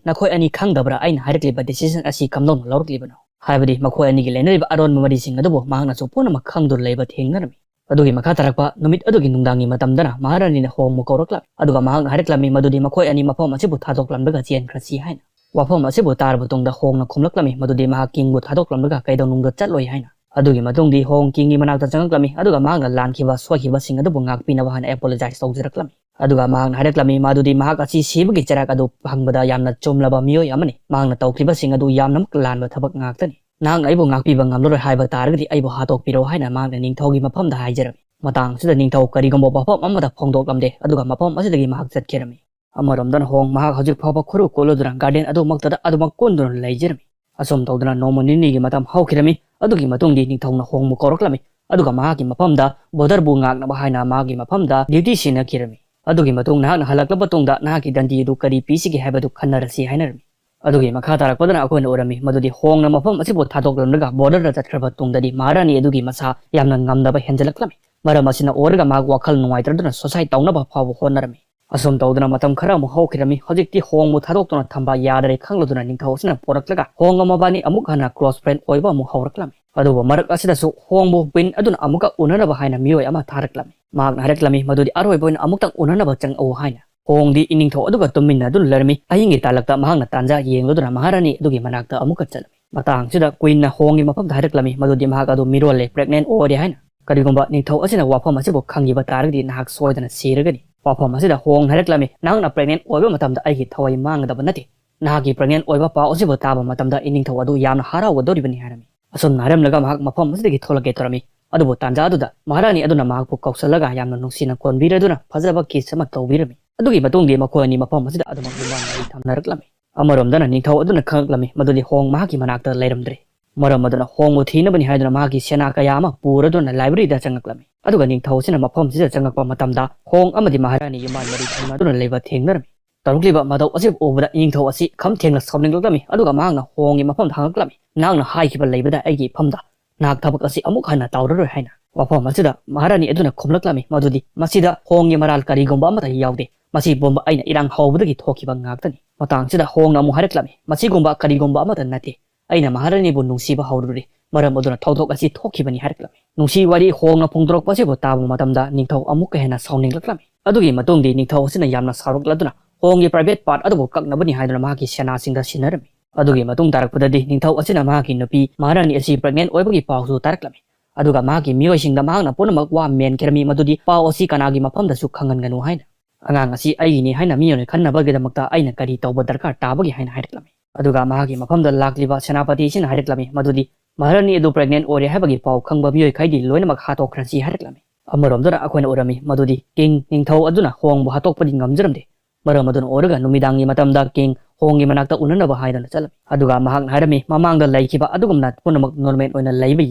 "ꯅꯈꯣꯏ ꯑꯅꯤ ꯈꯪꯗꯕ꯭ꯔꯥ ꯑꯩꯅ ꯍꯥꯏꯔꯛꯂꯤꯕ ꯗꯤꯁꯤꯖꯟ ꯑꯁꯤ ꯀꯝꯗꯧꯅ ꯂꯧꯔꯛꯂꯤꯕꯅꯣ? ꯍꯥꯏꯕꯗꯤ ꯃꯈꯣꯏ ꯑꯅꯤꯒꯤ ꯂꯩꯅꯔꯤꯕ ꯑꯔꯣꯟꯕ ꯃꯔꯤꯁꯤꯡ ꯑꯗꯨꯕꯨ ꯃꯍꯥꯛꯅꯁꯨ ꯄꯨꯝꯅꯃꯛ ꯈꯪꯗꯨꯅ ꯂꯩꯕ ꯊꯦꯡꯅꯔꯝꯃꯤ"꯫ ꯑꯗꯨꯒꯤ ꯃꯈꯥ ꯇꯥꯔꯛꯄ ꯅꯨꯃꯤꯠ ꯑꯗꯨꯒꯤ ꯅꯨꯡꯗꯥꯡꯒꯤ ꯃꯇꯝꯗꯅ ꯃꯍꯥꯔꯥꯅꯤꯅ ꯍꯣꯡꯕꯨ ꯀꯧꯔꯛꯂꯝꯃꯤ, ꯑꯗꯨꯒ ꯃꯍꯥꯛꯅ ꯍꯥꯏꯔꯛꯂꯝꯃꯤ ꯃꯗꯨꯗꯤ ꯃꯈꯣꯏ ꯑꯅꯤ ꯃꯐꯝ ꯑꯁꯤꯕꯨ ꯊꯥꯗꯣꯛꯂꯝꯂꯒ ꯆꯦꯟꯈ꯭ꯔꯁꯤ ꯍꯥꯏꯅ꯫ ꯋꯥꯐꯝ ꯑꯁꯤꯕꯨ ꯇꯥꯔꯕ ꯇꯨꯡꯗ ꯍꯣꯡꯅ ꯈꯨꯝꯂꯛꯂꯝꯃꯤ ꯃꯗꯨꯗꯤ ꯃꯍꯥꯛ ꯀꯤꯡꯕꯨ ꯊꯥꯗꯣꯛꯂꯝꯂꯒ ꯀꯩꯗꯧꯅꯨꯡꯗ ꯆꯠꯂꯣꯏ ꯍꯥꯏꯅ꯫ ꯑꯗꯨꯒꯤ ꯃꯇꯨꯡꯗꯤ ꯍꯣꯡ ꯀꯤꯡꯒꯤ ꯃꯅꯥꯛꯇ ꯆꯪꯂꯛꯂꯝꯃꯤ, ꯑꯗꯨꯒ ꯃꯍꯥꯛꯅ ꯂꯥꯟꯈꯤꯕ ꯁꯣꯏꯈꯤꯕꯁꯤꯡ ꯑꯗꯨꯕꯨ ꯉꯥꯛꯄꯤꯅꯕ ꯍꯥꯏꯅ ꯑꯦꯄꯣꯂꯣꯖꯥꯏꯁ ꯇꯧꯖꯔꯛꯂꯝꯃꯤ꯫ ꯑꯗꯨꯒ ꯃꯍꯥꯛꯅ ꯍꯥꯏꯔꯛꯂꯝꯃꯤ ꯃꯗꯨꯗꯤ ꯃꯍꯥꯛ ꯑꯁꯤ ꯁꯤꯕꯒꯤ ꯆꯩꯔꯥꯛ ꯑꯗꯨ ꯐꯪꯕꯗ ꯌꯥꯝꯅ ꯆꯨꯝꯂꯕ ꯃꯤꯑꯣꯏ ꯑꯃꯅꯤ꯫ ꯃꯍꯥꯛꯅ ꯇꯧꯈꯤꯕꯁꯤꯡ ꯑꯗꯨ ꯌꯥꯝꯅꯃꯛ ꯂꯥꯟꯕ ꯊꯕꯛ ꯉꯥꯛꯇꯅꯤ꯫ ꯅꯍꯥꯛꯅ ꯑꯩꯕꯨ ꯉꯥꯛꯄꯤꯕ ꯉꯝꯂꯔꯣꯏ ꯍꯥꯏꯕ ꯇꯥꯔꯒꯗꯤ ꯑꯩꯕꯨ ꯍꯥꯠꯇꯣꯛꯄꯤꯔꯣ ꯍꯥꯏꯅ ꯃꯍꯥꯛꯅ ꯅꯤꯡꯊꯧꯒꯤ ꯃꯐꯝꯗ ꯍꯥꯏꯖꯔꯝꯃꯤ꯫ ꯃꯇꯥꯡ ꯑꯁꯤꯗ ꯅꯤꯡꯊꯧ ꯀꯔꯤꯒꯨꯝꯕ ꯋꯥꯐꯝ ꯑꯃꯠꯇ ꯐꯣꯡꯗꯣꯛꯂꯝꯗꯦ, ꯑꯗꯨꯒ ꯃꯐꯝ ꯑꯁꯤꯗꯒꯤ ꯃꯍꯥꯛ ꯆꯠꯈꯤꯔꯝꯃꯤ꯫ ꯑꯃꯔꯣꯝꯗꯅ ꯍꯣꯡ ꯃꯍꯥꯛ ꯍꯧꯖꯤꯛ ꯐꯥꯎꯕ ꯈꯨꯔꯨ ꯀꯣꯜꯂꯗꯨꯅ ꯒꯥꯔꯗꯦꯟ ꯑꯗꯨꯃꯛꯇꯗ ꯑꯗꯨꯃꯛ ꯀꯨꯟꯗꯨꯅ ꯂꯩꯖꯔꯝꯃꯤ꯫ ꯑꯁꯨꯝ ꯇꯧꯗꯅ ꯅꯣꯡꯃ ꯅꯤꯅꯤꯒꯤ ꯃꯇꯝ ꯍꯧꯈꯤꯔꯝꯃꯤ꯫ ꯑꯗꯨꯒꯤ ꯃꯇꯨꯡꯗꯤ ꯅꯤꯡꯊꯧꯅ ꯍꯣꯡꯕꯨ ꯀꯧꯔꯛꯂꯝꯃꯤ, ꯑꯗꯨꯒ ꯃꯍꯥꯛꯀꯤ ꯃꯐꯝꯗ ꯕꯣꯔꯗꯔꯕꯨ ꯉꯥꯛꯅꯕ ꯍꯥꯏꯅ ꯃꯥꯒꯤ ꯃꯐꯝꯗ ꯗ꯭ꯌꯨꯇꯤ ꯁꯤꯟꯅꯈꯤꯔꯝꯃꯤ꯫ ꯑꯗꯨꯒꯤ ꯃꯇꯨꯡ ꯅꯍꯥꯛꯅ ꯍꯜꯂꯛꯂꯕ ꯇꯨꯡꯗ ꯅꯍꯥꯛꯀꯤ ꯗꯟꯗꯤ ꯑꯗꯨ ꯀꯔꯤ ꯄꯤꯁꯤꯒꯦ ꯍꯥꯏꯕꯗꯨ ꯈꯟꯅꯔꯁꯤ ꯍꯥꯏꯅꯔꯝꯃꯤ꯫ ꯑꯗꯨꯒꯤ ꯃꯈꯥ ꯇꯥꯔꯛꯄꯗꯅ ꯑꯩꯈꯣꯏꯅ ꯎꯔꯝꯃꯤ ꯃꯗꯨꯗꯤ ꯍꯣꯡꯅ ꯃꯐꯝ ꯑꯁꯤꯕꯨ ꯊꯥꯗꯣꯛꯂꯝꯂꯒ ꯕꯣꯔꯗꯔꯗ ꯆꯠꯈ꯭ꯔꯕ ꯇꯨꯡꯗꯗꯤ ꯃꯍꯥꯔꯥꯅꯤ ꯑꯗꯨꯒꯤ ꯃꯁꯥ ꯌꯥꯝꯅ ꯉꯝꯗꯕ ꯍꯦꯟꯖꯜꯂꯛꯂꯝꯃꯤ꯫ ꯃꯔꯝ ꯑꯁꯤꯅ ꯑꯣꯏꯔꯒ ꯃꯍꯥꯛ ꯋꯥꯈꯜ ꯅꯨꯡꯉꯥꯏꯇ꯭ꯔꯗꯨꯅ ꯁꯨꯁꯥꯏꯗ ꯇꯧꯅꯕ ꯐꯥꯎꯕ ꯍꯣꯠꯅꯔꯝꯃꯤ꯫ ꯑꯁꯨꯝ ꯇꯧꯗꯨꯅ ꯃꯇꯝ ꯈꯔ ꯑꯃꯨꯛ ꯍꯧꯈꯤꯔꯝꯃꯤ꯫ ꯍꯧꯖꯤꯛꯇꯤ ꯍꯣꯡꯕꯨ ꯊꯥꯗꯣꯛꯇꯨꯅ ꯊꯝꯕ ꯌꯥꯗꯔꯦ ꯈꯪꯂꯗꯨꯅ ꯅꯤꯡꯊꯧ ꯑꯁꯤꯅ ꯄꯣꯔꯛꯂꯒ ꯍꯣꯡꯒ ꯃꯕꯥꯅꯤ ꯑꯃꯨꯛ ꯍꯟꯅ ꯀ꯭ꯂꯣꯁ ꯐ꯭ꯔꯦꯟ ꯑꯣꯏꯕ ꯑꯃꯨꯛ ꯍꯧꯔꯛꯂꯝꯃꯤ꯫ ꯑꯗꯨꯕꯨ ꯃꯔꯛ ꯑꯁꯤꯗꯁꯨ ꯍꯣꯡꯕꯨ ꯀ꯭ꯋꯤꯟ ꯑꯗꯨꯅ ꯑꯃꯨꯛꯀ ꯎꯅꯅꯕ ꯍꯥꯏꯅ ꯃꯤꯑꯣꯏ ꯑꯃ ꯊꯥꯔꯛꯂꯝꯃꯤ꯫ ꯃꯍꯥꯛꯅ ꯍꯥꯏꯔꯛꯂꯝꯃꯤ ꯃꯗꯨꯗꯤ ꯑꯔꯣꯏꯕ ꯑꯣꯏꯅ ꯑꯃꯨꯛꯇꯪ ꯎꯅꯅꯕ ꯆꯪꯉꯛꯎ ꯍꯥꯏꯅ꯫ ꯍꯣꯡꯗꯤ ꯏꯅꯤꯡꯊꯧ ꯑꯗꯨꯒ ꯇꯨꯝꯃꯤꯟꯅꯗꯨꯅ ꯂꯩꯔꯝꯃꯤ꯫ ꯑꯍꯤꯡꯒꯤ ꯇꯥꯂꯛꯇ ꯃꯍꯥꯛꯅ ꯇꯥꯟꯖꯥ ꯌꯦꯡꯂꯗꯨꯅ ꯃꯍꯥꯔꯥꯅꯤ ꯑꯗꯨꯒꯤ ꯃꯅꯥꯛꯇ ꯑꯃꯨꯛꯀ ꯆꯠꯂꯝꯃꯤ꯫ ꯃꯇꯥꯡꯁꯤꯗ ꯀ꯭ꯋꯤꯟꯅ ꯍꯣꯡꯒꯤ ꯃꯐꯝꯗ ꯍꯥꯏꯔꯛꯂꯝꯃꯤ ꯃꯗꯨꯗꯤ ꯃꯍꯥꯛ ꯑꯗꯨ ꯃꯤꯔꯣꯜꯂꯦ, ꯄ꯭ꯔꯦꯒꯅꯦꯟ ꯑꯣꯏꯔꯦ ꯍꯥꯏꯅ꯫ ꯀꯔꯤꯒꯨꯝꯕ ꯅꯤꯡꯊꯧ ꯑꯁꯤꯅ ꯋꯥꯐꯝ ꯑꯁꯤꯕꯨ ꯈꯪꯈꯤꯕ ꯇꯥꯔꯒꯗꯤ ꯅꯍꯥꯛ ꯁꯣꯏꯗꯅ ꯁꯤꯔꯒꯅꯤ꯫ ꯋꯥꯐꯝ ꯑꯁꯤꯗ ꯍꯣꯡꯅ ꯍꯥꯏꯔꯛꯂꯝꯃꯤ, ꯅꯍꯥꯛꯅ ꯄ꯭ꯔꯦꯒꯅꯦꯟ ꯑꯣꯏꯕ ꯃꯇꯝꯗ ꯑꯩꯒꯤ ꯊꯋꯥꯏ ꯃꯥꯡꯒꯗꯕ ꯅꯠꯇꯦ꯫ ꯅꯍꯥꯛꯀꯤ ꯄ꯭ꯔꯦꯒꯅꯦꯟ ꯑꯣꯏꯕ ꯄꯥꯎ ꯑꯁꯤꯕꯨ ꯇꯥꯕ ꯃꯇꯝꯗ ꯏꯅꯤꯡꯊꯧ ꯑꯗꯨ ꯌꯥꯝꯅ ꯍꯔꯥꯎꯒꯗꯧꯔꯤꯕꯅꯤ ꯍꯥꯏꯔꯝꯃꯤ꯫ ꯑꯁꯨꯝꯅ ꯍꯥꯏꯔꯝꯂꯒ ꯃꯍꯥꯛ ꯃꯐꯝ ꯑꯁꯤꯗꯒꯤ ꯊꯣꯛꯂꯛꯀꯦ ꯇꯧꯔꯝꯃꯤ꯫ ꯑꯗꯨꯕꯨ ꯇꯥꯟꯖꯥ ꯑꯗꯨꯗ ꯃꯍꯥꯔꯥꯅꯤ ꯑꯗꯨꯅ ꯃꯍꯥꯛꯄꯨ ꯀꯧꯁꯜꯂꯒ ꯌꯥꯝꯅ ꯅꯨꯡꯁꯤꯅ ꯀꯣꯟꯕꯤꯔꯗꯨꯅ ꯐꯖꯕ ꯀꯤꯁ ꯑꯃ ꯇꯧꯕꯤꯔꯝꯃꯤ꯫ ꯑꯗꯨꯒꯤ ꯃꯇꯨꯡꯗꯤ ꯃꯈꯣꯏ ꯑꯅꯤ ꯃꯐꯝ ꯑꯁꯤꯗ ꯑꯗꯨꯃꯛ ꯌꯨꯝꯕꯥꯟ ꯃꯔꯤ ꯊꯝꯅꯔꯛꯂꯝꯃꯤ꯫ ꯑꯃꯔꯣꯝꯗꯅ ꯅꯤꯡꯊꯧ ꯑꯗꯨꯅ ꯈꯪꯂꯛꯂꯝꯃꯤ ꯃꯗꯨꯗꯤ ꯍꯣꯡ ꯃꯍꯥꯛꯀꯤ ꯃꯅꯥꯛꯇ ꯂꯩꯔꯝꯗ꯭ꯔꯦ꯫ ꯃꯔꯝ ꯑꯗꯨꯅ ꯍꯣꯡꯕꯨ ꯊꯤꯅꯕꯅꯤ ꯍꯥꯏꯗꯨꯅ ꯃꯍꯥꯛꯀꯤ ꯁꯦꯅꯥ ꯀꯌꯥ ꯑꯃ ꯄꯨꯔꯗꯨꯅ ꯂꯥꯏꯕ꯭ꯔꯦꯔꯤꯗ ꯆꯪꯂꯛꯂꯝꯃꯤ꯫ ꯑꯗꯨꯒ ꯅꯤꯡꯊꯧ ꯑꯁꯤꯅ ꯃꯐꯝꯁꯤꯗ ꯆꯪꯂꯛꯄ ꯃꯇꯝꯗ ꯍꯣꯡ ꯑꯃꯗꯤ ꯃꯍꯥꯔꯥꯅꯤ ꯌꯨꯝꯕꯥꯟ ꯃꯔꯤ ꯊꯝꯅꯗꯨꯅ ꯂꯩꯕ ꯊꯦꯡꯅꯔꯝꯃꯤ꯫ ꯇꯧꯔꯛꯂꯤꯕ ꯃꯇꯧ ꯑꯁꯤ ꯎꯕꯗ ꯏꯅꯤꯡꯊꯧ ꯑꯁꯤ ꯈꯝ ꯊꯦꯡꯅ ꯁꯥꯎꯅꯤꯡꯂꯛꯂꯝꯃꯤ꯫ ꯑꯗꯨꯒ ꯃꯍꯥꯛꯅ ꯍꯣꯡꯒꯤ ꯃꯐꯝꯗ ꯍꯪꯂꯛꯂꯝꯃꯤ, "ꯅꯍꯥꯛꯅ ꯍꯥꯏꯈꯤꯕ ꯂꯩꯕꯗ ꯑꯩꯒꯤ ꯏꯐꯝꯗ ꯅꯍꯥꯛ ꯊꯕꯛ ꯑꯁꯤ ꯑꯃꯨꯛ ꯍꯟꯅ ꯇꯧꯔꯔꯣꯏ" ꯍꯥꯏꯅ꯫ ꯋꯥꯐꯝ ꯑꯁꯤꯗ ꯃꯍꯥꯔꯥꯅꯤ ꯑꯗꯨꯅ ꯈꯨꯝꯂꯛꯂꯝꯃꯤ ꯃꯗꯨꯗꯤ ꯃꯁꯤꯗ ꯍꯣꯡꯒꯤ ꯃꯔꯥꯜ ꯀꯔꯤꯒꯨꯝꯕ ꯑꯃꯠꯇ ꯌꯥꯎꯗꯦ, ꯃꯁꯤ ꯄꯨꯝꯕ ꯑꯩꯅ ꯏꯔꯥꯡ ꯍꯧꯕꯗꯒꯤ ꯊꯣꯛꯈꯤꯕ ꯉꯥꯛꯇꯅꯤ꯫ ꯃꯇꯥꯡꯁꯤꯗ ꯍꯣꯡꯅ ꯑꯃꯨꯛ ꯍꯥꯏꯔꯛꯂꯝꯃꯤ, "ꯃꯁꯤꯒꯨꯝꯕ ꯀꯔꯤꯒꯨꯝꯕ ꯑꯃꯠꯇ ꯅꯠꯇꯦ, ꯑꯩꯅ ꯃꯍꯥꯔꯥꯅꯤꯕꯨ ꯅꯨꯡꯁꯤꯕ ꯍꯧꯔꯨꯔꯦ, ꯃꯔꯝ ꯑꯗꯨꯅ ꯊꯧꯗꯣꯛ ꯑꯁꯤ ꯊꯣꯛꯈꯤꯕꯅꯤ" ꯍꯥꯏꯔꯛꯂꯝꯃꯤ꯫ ꯅꯨꯡꯁꯤ ꯋꯥꯔꯤ ꯍꯣꯡꯅ ꯐꯣꯡꯗꯣꯔꯛꯄ ꯑꯁꯤꯕꯨ ꯇꯥꯕ ꯃꯇꯝꯗ ꯅꯤꯡꯊꯧ ꯑꯃꯨꯛꯀ ꯍꯦꯟꯅ ꯁꯥꯎꯅꯤꯡꯂꯛꯂꯝꯃꯤ꯫ ꯑꯗꯨꯒꯤ ꯃꯇꯨꯡꯗꯤ ꯅꯤꯡꯊꯧ ꯑꯁꯤꯅ ꯌꯥꯝꯅ ꯁꯥꯎꯔꯛꯂꯗꯨꯅ ꯍꯣꯡꯒꯤ ꯄ꯭ꯔꯥꯏꯚꯦꯠ ꯄꯥꯔꯠ ꯑꯗꯨꯕꯨ ꯀꯛꯅꯕꯅꯤ ꯍꯥꯏꯗꯨꯅ ꯃꯍꯥꯛꯀꯤ ꯁꯦꯅꯥꯁꯤꯡꯗ ꯁꯤꯟꯅꯔꯝꯃꯤ꯫ ꯑꯗꯨꯒꯤ ꯃꯇꯨꯡ ꯇꯥꯔꯛꯄꯗꯗꯤ ꯅꯤꯡꯊꯧ ꯑꯁꯤꯅ ꯃꯍꯥꯛꯀꯤ ꯅꯨꯄꯤ ꯃꯍꯥꯔꯥꯅꯤ ꯑꯁꯤ ꯄ꯭ꯔꯦꯒꯅꯦꯟ ꯑꯣꯏꯕꯒꯤ ꯄꯥꯎꯁꯨ ꯇꯥꯔꯛꯂꯝꯃꯤ꯫ ꯑꯗꯨꯒ ꯃꯍꯥꯛꯀꯤ ꯃꯤꯑꯣꯏꯁꯤꯡꯗ ꯃꯍꯥꯛꯅ ꯄꯨꯝꯅꯃꯛ ꯋꯥ ꯃꯦꯟꯈꯤꯔꯝꯃꯤ ꯃꯗꯨꯗꯤ ꯄꯥꯎ ꯑꯁꯤ ꯀꯅꯥꯒꯤ ꯃꯐꯝꯗꯁꯨ ꯈꯪꯍꯟꯒꯅꯨ ꯍꯥꯏꯅ꯫ ꯑꯉꯥꯡ ꯑꯁꯤ ꯑꯩꯒꯤꯅꯤ ꯍꯥꯏꯅ ꯃꯤꯑꯣꯏꯅ ꯈꯟꯅꯕꯒꯤꯗꯃꯛꯇ ꯑꯩꯅ ꯀꯔꯤ ꯇꯧꯕ ꯗꯔꯀꯥꯔ ꯇꯥꯕꯒꯦ ꯍꯥꯏꯅ ꯍꯥꯏꯔꯛꯂꯝꯃꯤ꯫ ꯑꯗꯨꯒ ꯃꯍꯥꯛꯀꯤ ꯃꯐꯝꯗ ꯂꯥꯛꯂꯤꯕ ꯁꯦꯅꯥꯄꯇꯤ ꯑꯁꯤꯅ ꯍꯥꯏꯔꯛꯂꯝꯃꯤ ꯃꯗꯨꯗꯤ ꯃꯍꯥꯔꯥꯅꯤ ꯑꯗꯨ ꯄ꯭ꯔꯦꯒꯅꯦꯟ ꯑꯣꯏꯔꯦ ꯍꯥꯏꯕꯒꯤ ꯄꯥꯎ ꯈꯪꯕ ꯃꯤꯑꯣꯏ ꯈꯩꯗꯤ ꯂꯣꯏꯅꯃꯛ ꯍꯥꯠꯇꯣꯛꯈ꯭ꯔꯁꯤ ꯍꯥꯏꯔꯛꯂꯝꯃꯤ꯫ ꯑꯃꯔꯣꯝꯗꯅ ꯑꯩꯈꯣꯏꯅ ꯎꯔꯝꯃꯤ ꯃꯗꯨꯗꯤ ꯀꯤꯡ ꯅꯤꯡꯊꯧ ꯑꯗꯨꯅ ꯍꯣꯡꯕꯨ ꯍꯥꯠꯇꯣꯛꯄꯗꯤ ꯉꯝꯖꯔꯝꯗꯦ꯫ ꯃꯔꯝ ꯑꯗꯨꯅ ꯑꯣꯏꯔꯒ ꯅꯨꯃꯤꯗꯥꯡꯒꯤ ꯃꯇꯝꯗ ꯀꯤꯡ ꯍꯣꯡꯒꯤ ꯃꯅꯥꯛꯇ ꯎꯅꯅꯕ ꯍꯥꯏꯗꯨꯅ ꯆꯠꯂꯝꯃꯤ꯫ ꯑꯗꯨꯒ ꯃꯍꯥꯛꯅ ꯍꯥꯏꯔꯝꯃꯤ, ꯃꯃꯥꯡꯗ ꯂꯩꯈꯤꯕ ꯑꯗꯨꯒꯨꯝꯅ ꯄꯨꯝꯅꯃꯛ ꯅꯣꯔꯃꯦꯜ ꯑꯣꯏꯅ ꯂꯩꯕ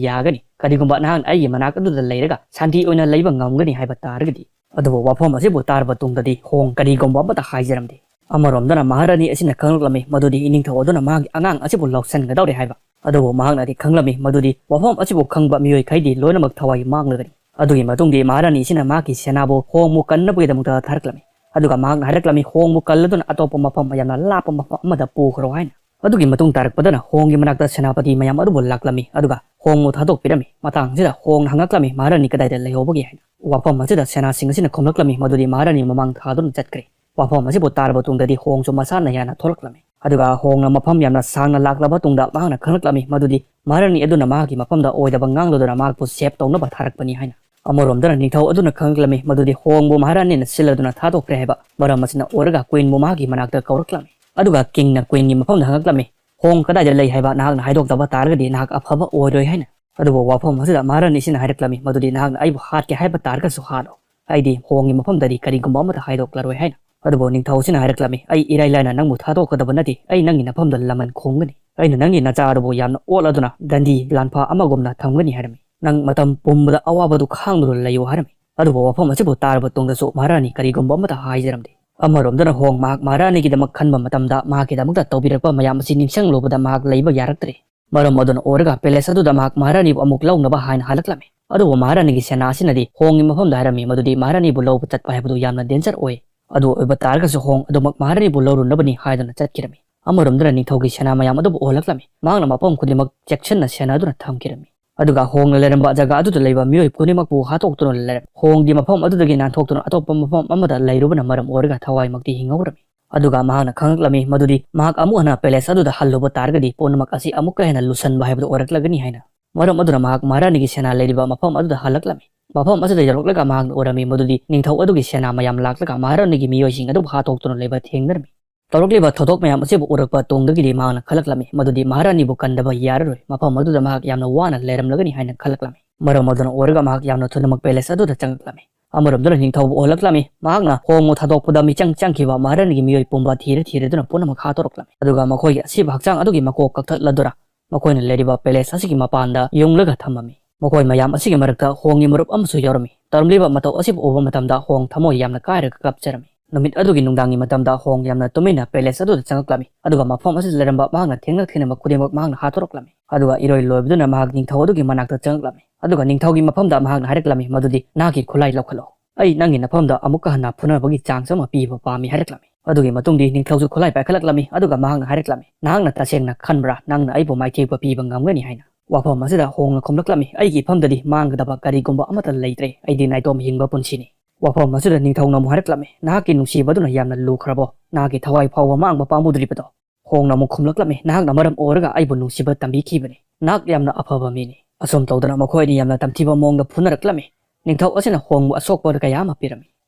ꯌꯥꯒꯅꯤ, ꯀꯔꯤꯒꯨꯝꯕ ꯅꯍꯥꯛꯅ ꯑꯩꯒꯤ ꯃꯅꯥꯛ ꯑꯗꯨꯗ ꯂꯩꯔꯒ ꯁꯥꯟꯇꯤ ꯑꯣꯏꯅ ꯂꯩꯕ ꯉꯝꯒꯅꯤ ꯍꯥꯏꯕ ꯇꯥꯔꯒꯗꯤ꯫ ꯑꯗꯨꯕꯨ ꯋꯥꯐꯝ ꯑꯁꯤꯕꯨ ꯇꯥꯔꯕ ꯇꯨꯡꯗꯗꯤ ꯍꯣꯡ ꯀꯔꯤꯒꯨꯝꯕ ꯑꯃꯠꯇ ꯍꯥꯏꯖꯔꯝꯗꯦ꯫ ꯑꯃꯔꯣꯝꯗꯅ ꯃꯍꯥꯔꯥꯅꯤ ꯑꯁꯤꯅ ꯈꯪꯂꯛꯂꯝꯃꯤ ꯃꯗꯨꯗꯤ ꯏꯅꯤꯡꯊꯧ ꯑꯗꯨꯅ ꯃꯍꯥꯛꯀꯤ ꯑꯉꯥꯡ ꯑꯁꯤꯕꯨ ꯂꯧꯁꯤꯟꯒꯗꯧꯔꯦ ꯍꯥꯏꯕ꯫ ꯑꯗꯨꯕꯨ ꯃꯍꯥꯛꯅꯗꯤ ꯈꯪꯂꯝꯃꯤ ꯃꯗꯨꯗꯤ ꯋꯥꯐꯝ ꯑꯁꯤꯕꯨ ꯈꯪꯕ ꯃꯤꯑꯣꯏ ꯈꯩꯗꯤ ꯂꯣꯏꯅꯃꯛ ꯊꯋꯥꯏ ꯃꯥꯡꯂꯒꯅꯤ꯫ ꯑꯗꯨꯒꯤ ꯃꯇꯨꯡꯗꯤ ꯃꯍꯥꯔꯥꯅꯤ ꯑꯁꯤꯅ ꯃꯍꯥꯛꯀꯤ ꯁꯦꯅꯥꯕꯨ ꯍꯣꯡꯕꯨ ꯀꯟꯅꯕꯒꯤꯗꯃꯛꯇ ꯊꯥꯔꯛꯂꯝꯃꯤ꯫ ꯑꯗꯨꯒ ꯃꯍꯥꯛꯅ ꯍꯥꯏꯔꯛꯂꯝꯃꯤ, ꯍꯣꯡꯕꯨ ꯀꯜꯂꯗꯨꯅ ꯑꯇꯣꯞꯄ ꯃꯐꯝ, ꯌꯥꯝꯅ ꯂꯥꯞꯄ ꯃꯐꯝ ꯑꯃꯗ ꯄꯨꯈ꯭ꯔꯣ ꯍꯥꯏꯅ꯫ ꯑꯗꯨꯒꯤ ꯃꯇꯨꯡ ꯇꯥꯔꯛꯄꯗꯅ ꯍꯣꯡꯒꯤ ꯃꯅꯥꯛꯇ ꯁꯦꯅꯥꯄꯇꯤ ꯃꯌꯥꯝ ꯑꯗꯨꯕꯨ ꯂꯥꯛꯂꯝꯃꯤ, ꯑꯗꯨꯒ ꯍꯣꯡꯕꯨ ꯊꯥꯗꯣꯛꯄꯤꯔꯝꯃꯤ꯫ ꯃꯇꯥꯡꯁꯤꯗ ꯍꯣꯡꯅ ꯍꯪꯉꯛꯂꯝꯃꯤ, "ꯃꯍꯥꯔꯥꯅꯤ ꯀꯗꯥꯏꯗ ꯂꯩꯍꯧꯕꯒꯦ?" ꯍꯥꯏꯅ꯫ ꯋꯥꯐꯝ ꯑꯁꯤꯗ ꯁꯦꯅꯥꯁꯤꯡ ꯑꯁꯤꯅ ꯈꯨꯝꯂꯛꯂꯝꯃꯤ ꯃꯗꯨꯗꯤ ꯃꯍꯥꯔꯥꯅꯤ ꯃꯃꯥꯡ ꯊꯥꯗꯨꯅ ꯆꯠꯈ꯭ꯔꯦ꯫ ꯋꯥꯐꯝ ꯑꯁꯤꯕꯨ ꯇꯥꯔꯕ ꯇꯨꯡꯗꯗꯤ ꯍꯣꯡꯁꯨ ꯃꯁꯥꯅ ꯌꯥꯅ ꯊꯣꯛꯂꯛꯂꯝꯃꯤ꯫ ꯑꯗꯨꯒ ꯍꯣꯡꯅ ꯃꯐꯝ ꯌꯥꯝꯅ ꯁꯥꯡꯅ ꯂꯥꯛꯂꯕ ꯇꯨꯡꯗ ꯃꯍꯥꯛꯅ ꯈꯪꯂꯛꯂꯝꯃꯤ ꯃꯗꯨꯗꯤ ꯃꯍꯥꯔꯥꯅꯤ ꯑꯗꯨꯅ ꯃꯍꯥꯛꯀꯤ ꯃꯐꯝꯗ ꯑꯣꯏꯗꯕ ꯉꯥꯡꯂꯗꯨꯅ ꯃꯍꯥꯛꯄꯨ ꯁꯦꯞ ꯇꯧꯅꯕ ꯊꯥꯔꯛꯄꯅꯤ ꯍꯥꯏꯅ꯫ ꯑꯃꯔꯣꯝꯗꯅ ꯅꯤꯡꯊꯧ ꯑꯗꯨꯅ ꯈꯪꯂꯛꯂꯝꯃꯤ ꯃꯗꯨꯗꯤ ꯍꯣꯡꯕꯨ ꯃꯍꯥꯔꯥꯅꯤꯅ ꯁꯤꯜꯂꯗꯨꯅ ꯊꯥꯗꯣꯛꯈ꯭ꯔꯦ ꯍꯥꯏꯕ ꯃꯔꯝ ꯑꯁꯤꯅ ꯑꯣꯏꯔꯒ ꯀ꯭ꯋꯤꯟꯕꯨ ꯃꯍꯥꯛꯀꯤ ꯃꯅꯥꯛꯇ ꯀꯧꯔꯛꯂꯝꯃꯤ꯫ ꯑꯗꯨꯒ ꯀꯤꯡꯅ ꯀ꯭ꯋꯤꯟꯒꯤ ꯃꯐꯝꯗ ꯍꯪꯂꯛꯂꯝꯃꯤ, "ꯍꯣꯡ ꯀꯗꯥꯏꯗ ꯂꯩ ꯍꯥꯏꯕ ꯅꯍꯥꯛꯅ ꯍꯥꯏꯗꯣꯛꯇꯕ ꯇꯥꯔꯒꯗꯤ ꯅꯍꯥꯛ ꯑꯐꯕ ꯑꯣꯏꯔꯣꯏ" ꯍꯥꯏꯅ꯫ ꯑꯗꯨꯕꯨ ꯋꯥꯐꯝ ꯑꯁꯤꯗ ꯃꯍꯥꯔꯥꯅꯤꯁꯤꯅ ꯍꯥꯏꯔꯛꯂꯝꯃꯤ ꯃꯗꯨꯗꯤ, "ꯅꯍꯥꯛꯅ ꯑꯩꯕꯨ ꯍꯥꯠꯀꯦ ꯍꯥꯏꯕ ꯇꯥꯔꯒꯁꯨ ꯍꯥꯠꯂꯣ, ꯑꯩꯗꯤ ꯍꯣꯡꯒꯤ ꯃꯐꯝꯗꯗꯤ ꯀꯔꯤꯒꯨꯝꯕ ꯑꯃꯠꯇ ꯍꯥꯏꯗꯣꯛꯂꯔꯣꯏ" ꯍꯥꯏꯅ꯫ ꯑꯗꯨꯕꯨ ꯅꯤꯡꯊꯧꯁꯤꯅ ꯍꯥꯏꯔꯛꯂꯝꯃꯤ, "ꯑꯩ ꯏꯔꯥꯏ ꯂꯥꯏꯅ ꯅꯪꯕꯨ ꯊꯥꯗꯣꯛꯀꯗꯕ ꯅꯠꯇꯦ, ꯑꯩ ꯅꯪꯒꯤ ꯅꯐꯝꯗ ꯂꯃꯟ ꯈꯣꯝꯒꯅꯤ꯫ ꯑꯩꯅ ꯅꯪꯒꯤ ꯅꯆꯥ ꯑꯗꯨꯕꯨ ꯌꯥꯝꯅ ꯑꯣꯠꯂꯗꯨꯅ ꯗꯟꯗꯤ ꯂꯥꯟꯐꯥ ꯑꯃꯒꯨꯝꯅ ꯊꯝꯒꯅꯤ" ꯍꯥꯏꯔꯝꯃꯤ꯫ "ꯅꯪ ꯃꯇꯝ ꯄꯨꯝꯕꯗ ꯑꯋꯥꯕꯗꯨ ꯈꯥꯡꯗꯨꯅ ꯂꯩꯌꯨ" ꯍꯥꯏꯔꯝꯃꯤ꯫ ꯑꯗꯨꯕꯨ ꯋꯥꯐꯝ ꯑꯁꯤꯕꯨ ꯇꯥꯔꯕ ꯇꯨꯡꯗꯁꯨ ꯃꯍꯥꯔꯥꯅꯤ ꯀꯔꯤꯒꯨꯝꯕ ꯑꯃꯠꯇ ꯍꯥꯏꯖꯔꯝꯗꯦ꯫ ꯑꯃꯔꯣꯝꯗꯅ ꯍꯣꯡ ꯃꯍꯥꯛ ꯃꯍꯥꯔꯥꯅꯤꯒꯤꯗꯃꯛ ꯈꯟꯕ ꯃꯇꯝꯗ ꯃꯍꯥꯛꯀꯤꯗꯃꯛꯇ ꯇꯧꯕꯤꯔꯛꯄ ꯃꯌꯥꯝ ꯑꯁꯤ ꯅꯤꯡꯁꯤꯡꯂꯨꯕꯗ ꯃꯍꯥꯛ ꯂꯩꯕ ꯌꯥꯔꯛꯇ꯭ꯔꯦ꯫ ꯃꯔꯝ ꯑꯗꯨꯅ ꯑꯣꯏꯔꯒ ꯄꯦꯂꯦꯁ ꯑꯗꯨꯗ ꯃꯍꯥꯛ ꯃꯍꯥꯔꯥꯅꯤꯕꯨ ꯑꯃꯨꯛ ꯂꯧꯅꯕ ꯍꯥꯏꯅ ꯍꯜꯂꯛꯂꯝꯃꯤ꯫ ꯑꯗꯨꯕꯨ ꯃꯍꯥꯔꯥꯅꯤꯒꯤ ꯁꯦꯅꯥ ꯑꯁꯤꯅꯗꯤ ꯍꯣꯡꯒꯤ ꯃꯐꯝꯗ ꯍꯥꯏꯔꯝꯃꯤ ꯃꯗꯨꯗꯤ ꯃꯍꯥꯔꯥꯅꯤꯕꯨ ꯂꯧꯕ ꯆꯠꯄ ꯍꯥꯏꯕꯗꯨ ꯌꯥꯝꯅ ꯗꯦꯟꯖꯔ ꯑꯣꯏ꯫ ꯑꯗꯨ ꯑꯣꯏꯕ ꯇꯥꯔꯒꯁꯨ ꯍꯣꯡ ꯑꯗꯨꯃꯛ ꯃꯍꯥꯔꯥꯅꯤꯕꯨ ꯂꯧꯔꯨꯅꯕꯅꯤ ꯍꯥꯏꯗꯨꯅ ꯆꯠꯈꯤꯔꯝꯃꯤ꯫ ꯑꯃꯔꯣꯝꯗꯅ ꯅꯤꯡꯊꯧꯒꯤ ꯁꯦꯅꯥ ꯃꯌꯥꯝ ꯑꯗꯨꯕꯨ ꯎꯍꯜꯂꯛꯂꯝꯃꯤ꯫ ꯃꯍꯥꯛꯅ ꯃꯐꯝ ꯈꯨꯗꯤꯡꯃꯛ ꯆꯦꯛꯁꯤꯟꯅ ꯁꯦꯟꯅꯗꯨꯅ ꯊꯝꯈꯤꯔꯝꯃꯤ꯫ ꯑꯗꯨꯒ ꯍꯣꯡꯅ ꯂꯩꯔꯝꯕ ꯖꯒꯥ ꯑꯗꯨꯗ ꯂꯩꯕ ꯃꯤꯑꯣꯏ ꯈꯨꯗꯤꯡꯃꯛꯄꯨ ꯍꯥꯠꯇꯣꯛꯇꯨꯅ ꯂꯩꯔꯝꯃꯤ꯫ ꯍꯣꯡꯗꯤ ꯃꯐꯝ ꯑꯗꯨꯗꯒꯤ ꯅꯥꯟꯊꯣꯛꯇꯨꯅ ꯑꯇꯣꯞꯄ ꯃꯐꯝ ꯑꯃꯗ ꯂꯩꯔꯨꯕꯅ ꯃꯔꯝ ꯑꯣꯏꯔꯒ ꯊꯋꯥꯏꯃꯛꯇꯤ ꯍꯤꯡꯍꯧꯔꯝꯃꯤ꯫ ꯑꯗꯨꯒ ꯃꯍꯥꯛꯅ ꯈꯪꯂꯛꯂꯝꯃꯤ ꯃꯗꯨꯗꯤ ꯃꯍꯥꯛ ꯑꯃꯨꯛ ꯍꯟꯅ ꯄꯦꯂꯦꯁ ꯑꯗꯨꯗ ꯍꯜꯂꯨꯕ ꯇꯥꯔꯒꯗꯤ ꯄꯨꯝꯅꯃꯛ ꯑꯁꯤ ꯑꯃꯨꯛꯀ ꯍꯦꯟꯅ ꯂꯨꯁꯟꯕ ꯍꯥꯏꯕꯗꯨ ꯑꯣꯏꯔꯛꯂꯒꯅꯤ ꯍꯥꯏꯅ꯫ ꯃꯔꯝ ꯑꯗꯨꯅ ꯃꯍꯥꯛ ꯃꯍꯥꯔꯥꯅꯤꯒꯤ ꯁꯦꯅꯥ ꯂꯩꯔꯤꯕ ꯃꯐꯝ ꯑꯗꯨꯗ ꯍꯜꯂꯛꯂꯝꯃꯤ꯫ ꯃꯐꯝ ꯑꯗꯨꯗ ꯌꯧꯔꯛꯂꯒ ꯃꯍꯥꯛꯅ ꯎꯔꯝꯃꯤ ꯃꯗꯨꯗꯤ ꯅꯤꯡꯊꯧ ꯑꯗꯨꯒꯤ ꯁꯦꯅꯥ ꯃꯌꯥꯝ ꯂꯥꯛꯂꯒ ꯃꯍꯥꯔꯥꯅꯤꯒꯤ ꯃꯤꯑꯣꯏꯁꯤꯡ ꯑꯗꯨꯕꯨ ꯍꯥꯠꯇꯣꯛꯇꯨꯅ ꯂꯩꯕ ꯊꯦꯡꯅꯔꯝꯃꯤ꯫ ꯇꯧꯔꯛꯂꯤꯕ ꯊꯧꯗꯣꯛ ꯃꯌꯥꯝ ꯑꯁꯤꯕꯨ ꯎꯔꯛꯄ ꯇꯨꯡꯗꯒꯤꯗꯤ ꯃꯍꯥꯛꯅ ꯈꯜꯂꯛꯂꯝꯃꯤ ꯃꯗꯨꯗꯤ ꯃꯍꯥꯔꯥꯅꯤꯕꯨ ꯀꯟꯗꯕ ꯌꯥꯔꯔꯣꯏ, ꯃꯐꯝ ꯑꯗꯨꯗ ꯃꯍꯥꯛ ꯌꯥꯝꯅ ꯋꯥꯅ ꯂꯩꯔꯝꯂꯒꯅꯤ ꯍꯥꯏꯅ ꯈꯜꯂꯛꯂꯝꯃꯤ꯫ ꯃꯔꯝ ꯑꯗꯨꯅ ꯑꯣꯏꯔꯒ ꯃꯍꯥꯛ ꯌꯥꯝꯅ ꯊꯨꯅꯃꯛ ꯄꯦꯂꯦꯁ ꯑꯗꯨꯗ ꯆꯪꯂꯛꯂꯝꯃꯤ꯫ ꯑꯃꯔꯣꯝꯗꯅ ꯅꯤꯡꯊꯧꯕꯨ ꯑꯣꯜꯂꯛꯂꯝꯃꯤ꯫ ꯃꯍꯥꯛꯅ ꯍꯣꯡꯕꯨ ꯊꯥꯗꯣꯛꯄꯗ ꯃꯤꯆꯪ ꯆꯪꯈꯤꯕ ꯃꯍꯥꯔꯥꯅꯤꯒꯤ ꯃꯤꯑꯣꯏ ꯄꯨꯝꯕ ꯊꯤꯔ ꯊꯤꯔꯗꯨꯅ ꯄꯨꯝꯅꯃꯛ ꯍꯥꯠꯇꯣꯔꯛꯂꯝꯃꯤ꯫ ꯑꯗꯨꯒ ꯃꯈꯣꯏꯒꯤ ꯑꯁꯤꯕ ꯍꯛꯆꯥꯡ ꯑꯗꯨꯒꯤ ꯃꯀꯣꯛ ꯀꯛꯊꯠꯂꯗꯨꯅ ꯃꯈꯣꯏꯅ ꯂꯩꯔꯤꯕ ꯄꯦꯂꯦꯁ ꯑꯁꯤꯒꯤ ꯃꯄꯥꯟꯗ ꯌꯨꯡꯂꯒ ꯊꯝꯃꯝꯃꯤ꯫ ꯃꯈꯣꯏ ꯃꯌꯥꯝ ꯑꯁꯤꯒꯤ ꯃꯔꯛꯇ ꯍꯣꯡꯒꯤ ꯃꯔꯨꯞ ꯑꯃꯁꯨ ꯌꯥꯎꯔꯝꯃꯤ꯫ ꯇꯧꯔꯝꯂꯤꯕ ꯃꯇꯧ ꯑꯁꯤꯕꯨ ꯎꯕ ꯃꯇꯝꯗ ꯍꯣꯡ ꯊꯃꯣꯏ ꯌꯥꯝꯅ ꯀꯥꯏꯔꯒ ꯀꯞꯆꯔꯝꯃꯤ꯫ ꯅꯨꯃꯤꯠ ꯑꯗꯨꯒꯤ ꯅꯨꯡꯗꯥꯡꯒꯤ ꯃꯇꯝꯗ ꯍꯣꯡ ꯌꯥꯝꯅ ꯇꯨꯃꯤꯟꯅ ꯄꯦꯂꯦꯁ ꯑꯗꯨꯗ ꯆꯪꯂꯛꯂꯝꯃꯤ, ꯑꯗꯨꯒ ꯃꯐꯝ ꯑꯁꯤꯗ ꯂꯩꯔꯝꯕ ꯃꯍꯥꯛꯅ ꯊꯦꯡꯅ ꯊꯦꯡꯅꯕ ꯈꯨꯗꯤꯡꯃꯛ ꯃꯍꯥꯛꯅ ꯍꯥꯠꯇꯣꯔꯛꯂꯝꯃꯤ꯫ ꯑꯗꯨꯒ ꯏꯔꯣꯏ ꯂꯣꯏꯕꯗꯨꯅ ꯃꯍꯥꯛ ꯅꯤꯡꯊꯧ ꯑꯗꯨꯒꯤ ꯃꯅꯥꯛꯇ ꯆꯪꯂꯛꯂꯝꯃꯤ, ꯑꯗꯨꯒ ꯅꯤꯡꯊꯧꯒꯤ ꯃꯐꯝꯗ ꯃꯍꯥꯛꯅ ꯍꯥꯏꯔꯛꯂꯝꯃꯤ ꯃꯗꯨꯗꯤ, "ꯅꯍꯥꯛꯀꯤ ꯈꯨꯠꯂꯥꯏ ꯂꯧꯈꯠꯂꯣ, ꯑꯩ ꯅꯪꯒꯤ ꯅꯐꯝꯗ ꯑꯃꯨꯛꯀ ꯍꯟꯅ ꯐꯨꯅꯕꯒꯤ ꯆꯥꯟꯁ ꯑꯃ ꯄꯤꯕ ꯄꯥꯝꯃꯤ" ꯍꯥꯏꯔꯛꯂꯝꯃꯤ꯫ ꯑꯗꯨꯒꯤ ꯃꯇꯨꯡꯗꯤ ꯅꯤꯡꯊꯧꯁꯨ ꯈꯨꯠꯂꯥꯏ ꯄꯥꯏꯈꯠꯂꯛꯂꯝꯃꯤ, ꯑꯗꯨꯒ ꯃꯍꯥꯛꯅ ꯍꯥꯏꯔꯛꯂꯝꯃꯤ, "ꯅꯍꯥꯛꯅ ꯇꯁꯦꯡꯅ ꯈꯟꯕ꯭ꯔꯥ ꯅꯪꯅ ꯑꯩꯕꯨ ꯃꯥꯏꯊꯤꯕ ꯄꯤꯕ ꯉꯝꯒꯅꯤ ꯍꯥꯏꯅ?" ꯋꯥꯐꯝ ꯑꯁꯤꯗ ꯍꯣꯡꯅ ꯈꯨꯝꯂꯛꯂꯝꯃꯤ, "ꯑꯩꯒꯤ ꯏꯐꯝꯗꯗꯤ ꯃꯥꯡꯒꯗꯕ ꯀꯔꯤꯒꯨꯝꯕ ꯑꯃꯠꯇ ꯂꯩꯇ꯭ꯔꯦ, ꯑꯩꯗꯤ ꯅꯥꯏꯇꯣꯝ ꯍꯤꯡꯕ ꯄꯨꯟꯁꯤꯅꯤ"꯫ ꯋꯥꯐꯝ ꯑꯁꯤꯗ ꯅꯤꯡꯊꯧꯅ ꯑꯃꯨꯛ ꯍꯥꯏꯔꯛꯂꯝꯃꯤ, "ꯅꯍꯥꯛꯀꯤ ꯅꯨꯡꯁꯤꯕꯗꯨꯅ ꯌꯥꯝꯅ ꯂꯨꯈ꯭ꯔꯕꯣ? ꯅꯍꯥꯛꯀꯤ ꯊꯋꯥꯏ ꯐꯥꯎꯕ ꯃꯥꯡꯕ ꯄꯥꯝꯃꯨꯗ꯭ꯔꯤꯕꯗꯣ?" ꯍꯣꯡꯅ ꯑꯃꯨꯛ ꯈꯨꯝꯂꯛꯂꯝꯃꯤ, "ꯅꯍꯥꯛꯅ ꯃꯔꯝ ꯑꯣꯏꯔꯒ ꯑꯩꯕꯨ ꯅꯨꯡꯁꯤꯕ ꯇꯝꯕꯤꯈꯤꯕꯅꯤ꯫ ꯅꯍꯥꯛ ꯌꯥꯝꯅ ꯑꯐꯕ ꯃꯤꯅꯤ"꯫ ꯑꯁꯨꯝ ꯇꯧꯗꯅ ꯃꯈꯣꯏ ꯑꯅꯤ ꯌꯥꯝꯅ ꯇꯝꯊꯤꯕ ꯃꯑꯣꯡꯗ ꯐꯨꯅꯔꯛꯂꯝꯃꯤ꯫ ꯅꯤꯡꯊꯧ ꯑꯁꯤꯅ ꯍꯣꯡꯕꯨ ꯑꯁꯣꯛꯄ ꯀꯌꯥ ꯑꯃ ꯄꯤꯔꯝꯃꯤ꯫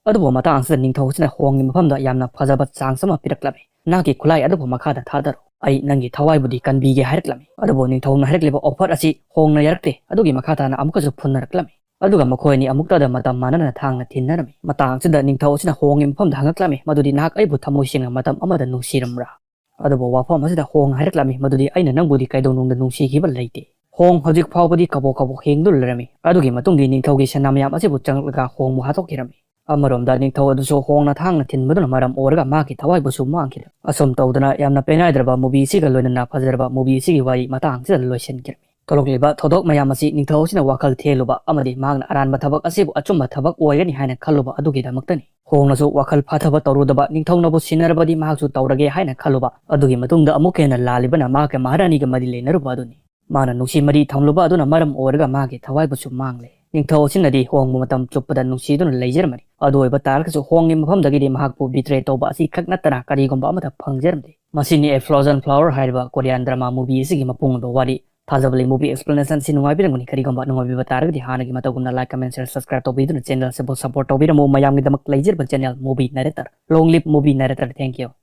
ꯑꯗꯨꯕꯨ ꯃꯇꯥꯡ ꯑꯁꯤꯗ ꯅꯤꯡꯊꯧ ꯑꯁꯤꯅ ꯍꯣꯡꯒꯤ ꯃꯐꯝꯗ ꯌꯥꯝꯅ ꯐꯖꯕ ꯆꯥꯟꯁ ꯑꯃ ꯄꯤꯔꯛꯂꯝꯃꯤ꯫ "ꯅꯍꯥꯛꯀꯤ ꯈꯨꯠꯂꯥꯏ ꯑꯗꯨꯕꯨ ꯃꯈꯥꯗ ꯊꯥꯗꯔꯣ, ꯑꯩ ꯅꯪꯒꯤ ꯊꯋꯥꯏꯕꯨꯗꯤ ꯀꯟꯕꯤꯒꯦ" ꯍꯥꯏꯔꯛꯂꯝꯃꯤ꯫ ꯑꯗꯨꯕꯨ ꯅꯤꯡꯊꯧꯅ ꯍꯥꯏꯔꯛꯂꯤꯕ ꯑꯣꯐꯔ ꯑꯁꯤ ꯍꯣꯡꯅ ꯌꯥꯔꯛꯇꯦ꯫ ꯑꯗꯨꯒꯤ ꯃꯈꯥ ꯇꯥꯅ ꯑꯃꯨꯛꯀꯁꯨ ꯐꯨꯅꯔꯛꯂꯝꯃꯤ꯫ ꯑꯗꯨꯒ ꯃꯈꯣꯏ ꯑꯅꯤ ꯑꯃꯨꯛꯇꯗ ꯃꯇꯝ ꯃꯥꯟꯅꯅ ꯊꯥꯡꯅ ꯊꯤꯟꯅꯔꯝꯃꯤ꯫ ꯃꯇꯥꯡ ꯑꯁꯤꯗ ꯅꯤꯡꯊꯧ ꯑꯁꯤꯅ ꯍꯣꯡꯒꯤ ꯃꯐꯝꯗ ꯍꯪꯉꯛꯂꯝꯃꯤ, ꯃꯗꯨꯗꯤ, "ꯅꯍꯥꯛ ꯑꯩꯕꯨ ꯊꯃꯣꯏ ꯁꯦꯡꯅ ꯃꯇꯝ ꯑꯃꯗ ꯅꯨꯡꯁꯤꯔꯝꯕ꯭ꯔꯥ?" ꯑꯗꯨꯕꯨ ꯋꯥꯐꯝ ꯑꯁꯤꯗ ꯍꯣꯡ ꯍꯥꯏꯔꯛꯂꯝꯃꯤ, ꯃꯗꯨꯗꯤ, "ꯑꯩꯅ ꯅꯪꯕꯨꯗꯤ ꯀꯩꯗꯧꯅꯨꯡꯗ ꯅꯨꯡꯁꯤꯈꯤꯕ ꯂꯩꯇꯦ"꯫ ꯍꯣꯡ ꯍꯧꯖꯤꯛ ꯐꯥꯎꯕꯗꯤ ꯀꯕꯣꯛ ꯀꯕꯣꯛ ꯍꯤꯡꯗꯨꯅ ꯂꯩꯔꯝꯃꯤ꯫ ꯑꯗꯨꯒꯤ ꯃꯇꯨꯡꯗꯤ ꯅꯤꯡꯊꯧꯒꯤ ꯁꯅꯥ ꯃꯌꯥꯝ ꯑꯁꯤꯕꯨ ꯆꯪꯂꯛꯂꯒ ꯍꯣꯡꯕꯨ ꯍꯥꯠꯇꯣꯛꯈꯤꯔꯝꯃꯤ꯫ ꯑꯃꯔꯣꯝꯗ ꯅꯤꯡꯊꯧ ꯑꯗꯨꯁꯨ ꯍꯣꯡꯅ ꯊꯥꯡꯅ ꯊꯤꯟꯕꯗꯨꯅ ꯃꯔꯝ ꯑꯣꯏꯔꯒ ꯃꯍꯥꯛꯀꯤ ꯊꯋꯥꯏꯕꯨꯁꯨ ꯃꯥꯡꯈꯤꯔꯝꯃꯤ꯫ ꯑꯁꯨꯝ ꯇꯧꯗꯅ ꯌꯥꯝꯅ ꯄꯦꯟꯅꯥꯏꯗ꯭ꯔꯕ movie ꯑꯁꯤꯒ ꯂꯣꯏꯅꯅ ꯐꯖꯔꯕ movie ꯑꯁꯤꯒꯤ ꯋꯥꯔꯤ ꯃꯇꯥꯡ ꯑꯁꯤꯗ ꯂꯣꯏꯁꯤꯟꯈꯤꯔꯝꯃꯤ꯫ ꯊꯣꯛꯂꯛꯂꯤꯕ ꯊꯧꯗꯣꯛ ꯃꯌꯥꯝ ꯑꯁꯤ ꯅꯤꯡꯊꯧ ꯑꯁꯤꯅ ꯋꯥꯈꯜ ꯊꯦꯜꯂꯨꯕ ꯑꯃꯗꯤ ꯃꯍꯥꯛꯅ ꯑꯔꯥꯟꯕ ꯊꯕꯛ ꯑꯁꯤꯕꯨ ꯑꯆꯨꯝꯕ ꯊꯕꯛ ꯑꯣꯏꯒꯅꯤ ꯍꯥꯏꯅ ꯈꯜꯂꯨꯕ ꯑꯗꯨꯒꯤꯗꯃꯛꯇꯅꯤ꯫ ꯍꯣꯡꯅꯁꯨ ꯋꯥꯈꯜ ꯐꯥꯊꯕ ꯇꯧꯔꯨꯗꯕ, ꯅꯤꯡꯊꯧꯅꯕꯨ ꯁꯤꯟꯅꯔꯕꯗꯤ ꯃꯍꯥꯛꯁꯨ ꯇꯧꯔꯒꯦ ꯍꯥꯏꯅ ꯈꯜꯂꯨꯕ ꯑꯗꯨꯒꯤ ꯃꯇꯨꯡꯗ ꯑꯃꯨꯛꯀ ꯍꯦꯟꯅ ꯂꯥꯜꯂꯤꯕꯅ ꯃꯍꯥꯛꯀ ꯃꯍꯥꯔꯥꯅꯤꯒ ꯃꯔꯤ ꯂꯩꯅꯔꯨꯕ ꯑꯗꯨꯅꯤ꯫ ꯃꯥꯅ ꯅꯨꯡꯁꯤ ꯃꯔꯤ ꯊꯝꯂꯨꯕ ꯑꯗꯨꯅ ꯃꯔꯝ ꯑꯣꯏꯔꯒ ꯃꯥꯒꯤ ꯊꯋꯥꯏꯕꯨꯁꯨ ꯃꯥꯡꯂꯦ꯫ ꯅꯤꯡꯊꯧ ꯑꯁꯤꯅꯗꯤ ꯍꯣꯡꯕꯨ ꯃꯇꯝ ꯆꯨꯞꯄꯗ ꯅꯨꯡꯁꯤꯗꯨꯅ ꯂꯩꯖꯔꯝꯕꯅꯤ꯫ ꯑꯗꯨ ꯑꯣꯏꯕ ꯇꯥꯔꯒꯁꯨ ꯍꯣꯡꯒꯤ ꯃꯐꯝꯗꯒꯤꯗꯤ ꯃꯍꯥꯛꯄꯨ betray ꯇꯧꯕ ꯑꯁꯤ ꯈꯛ ꯅꯠꯇꯅ ꯀꯔꯤꯒꯨꯝꯕ ꯑꯃꯠꯇ ꯐꯪꯖꯔꯝꯗꯦ꯫ ꯃꯁꯤꯅꯤ A Frozen Flower ꯍꯥꯏꯔꯤꯕ Korean drama movie ꯑꯁꯤꯒꯤ ꯃꯄꯨꯡ ꯑꯣꯏꯕ ꯋꯥꯔꯤ꯫ ꯊꯥꯖꯕ ꯂꯩ movie explanation ꯑꯁꯤ ꯅꯨꯡꯉꯥꯏꯕꯤꯔꯝꯒꯅꯤ꯫ ꯀꯔꯤꯒꯨꯝꯕ ꯅꯨꯡꯉꯥꯏꯕꯤꯕ ꯇꯥꯔꯒꯗꯤ ꯍꯥꯟꯅꯒꯤ ꯃꯇꯧꯒꯨꯝꯅ like, comment, share, subscribe ꯇꯧꯕꯤꯗꯨꯅ channel ꯑꯁꯤꯕꯨ support ꯇꯧꯕꯤꯔꯝꯃꯨ꯫ ꯃꯌꯥꯝꯒꯤꯗꯃꯛ ꯂꯩꯖꯔꯤꯕ channel Movie Narrator꯫ Long live Movie Narrator꯫ Thank you꯫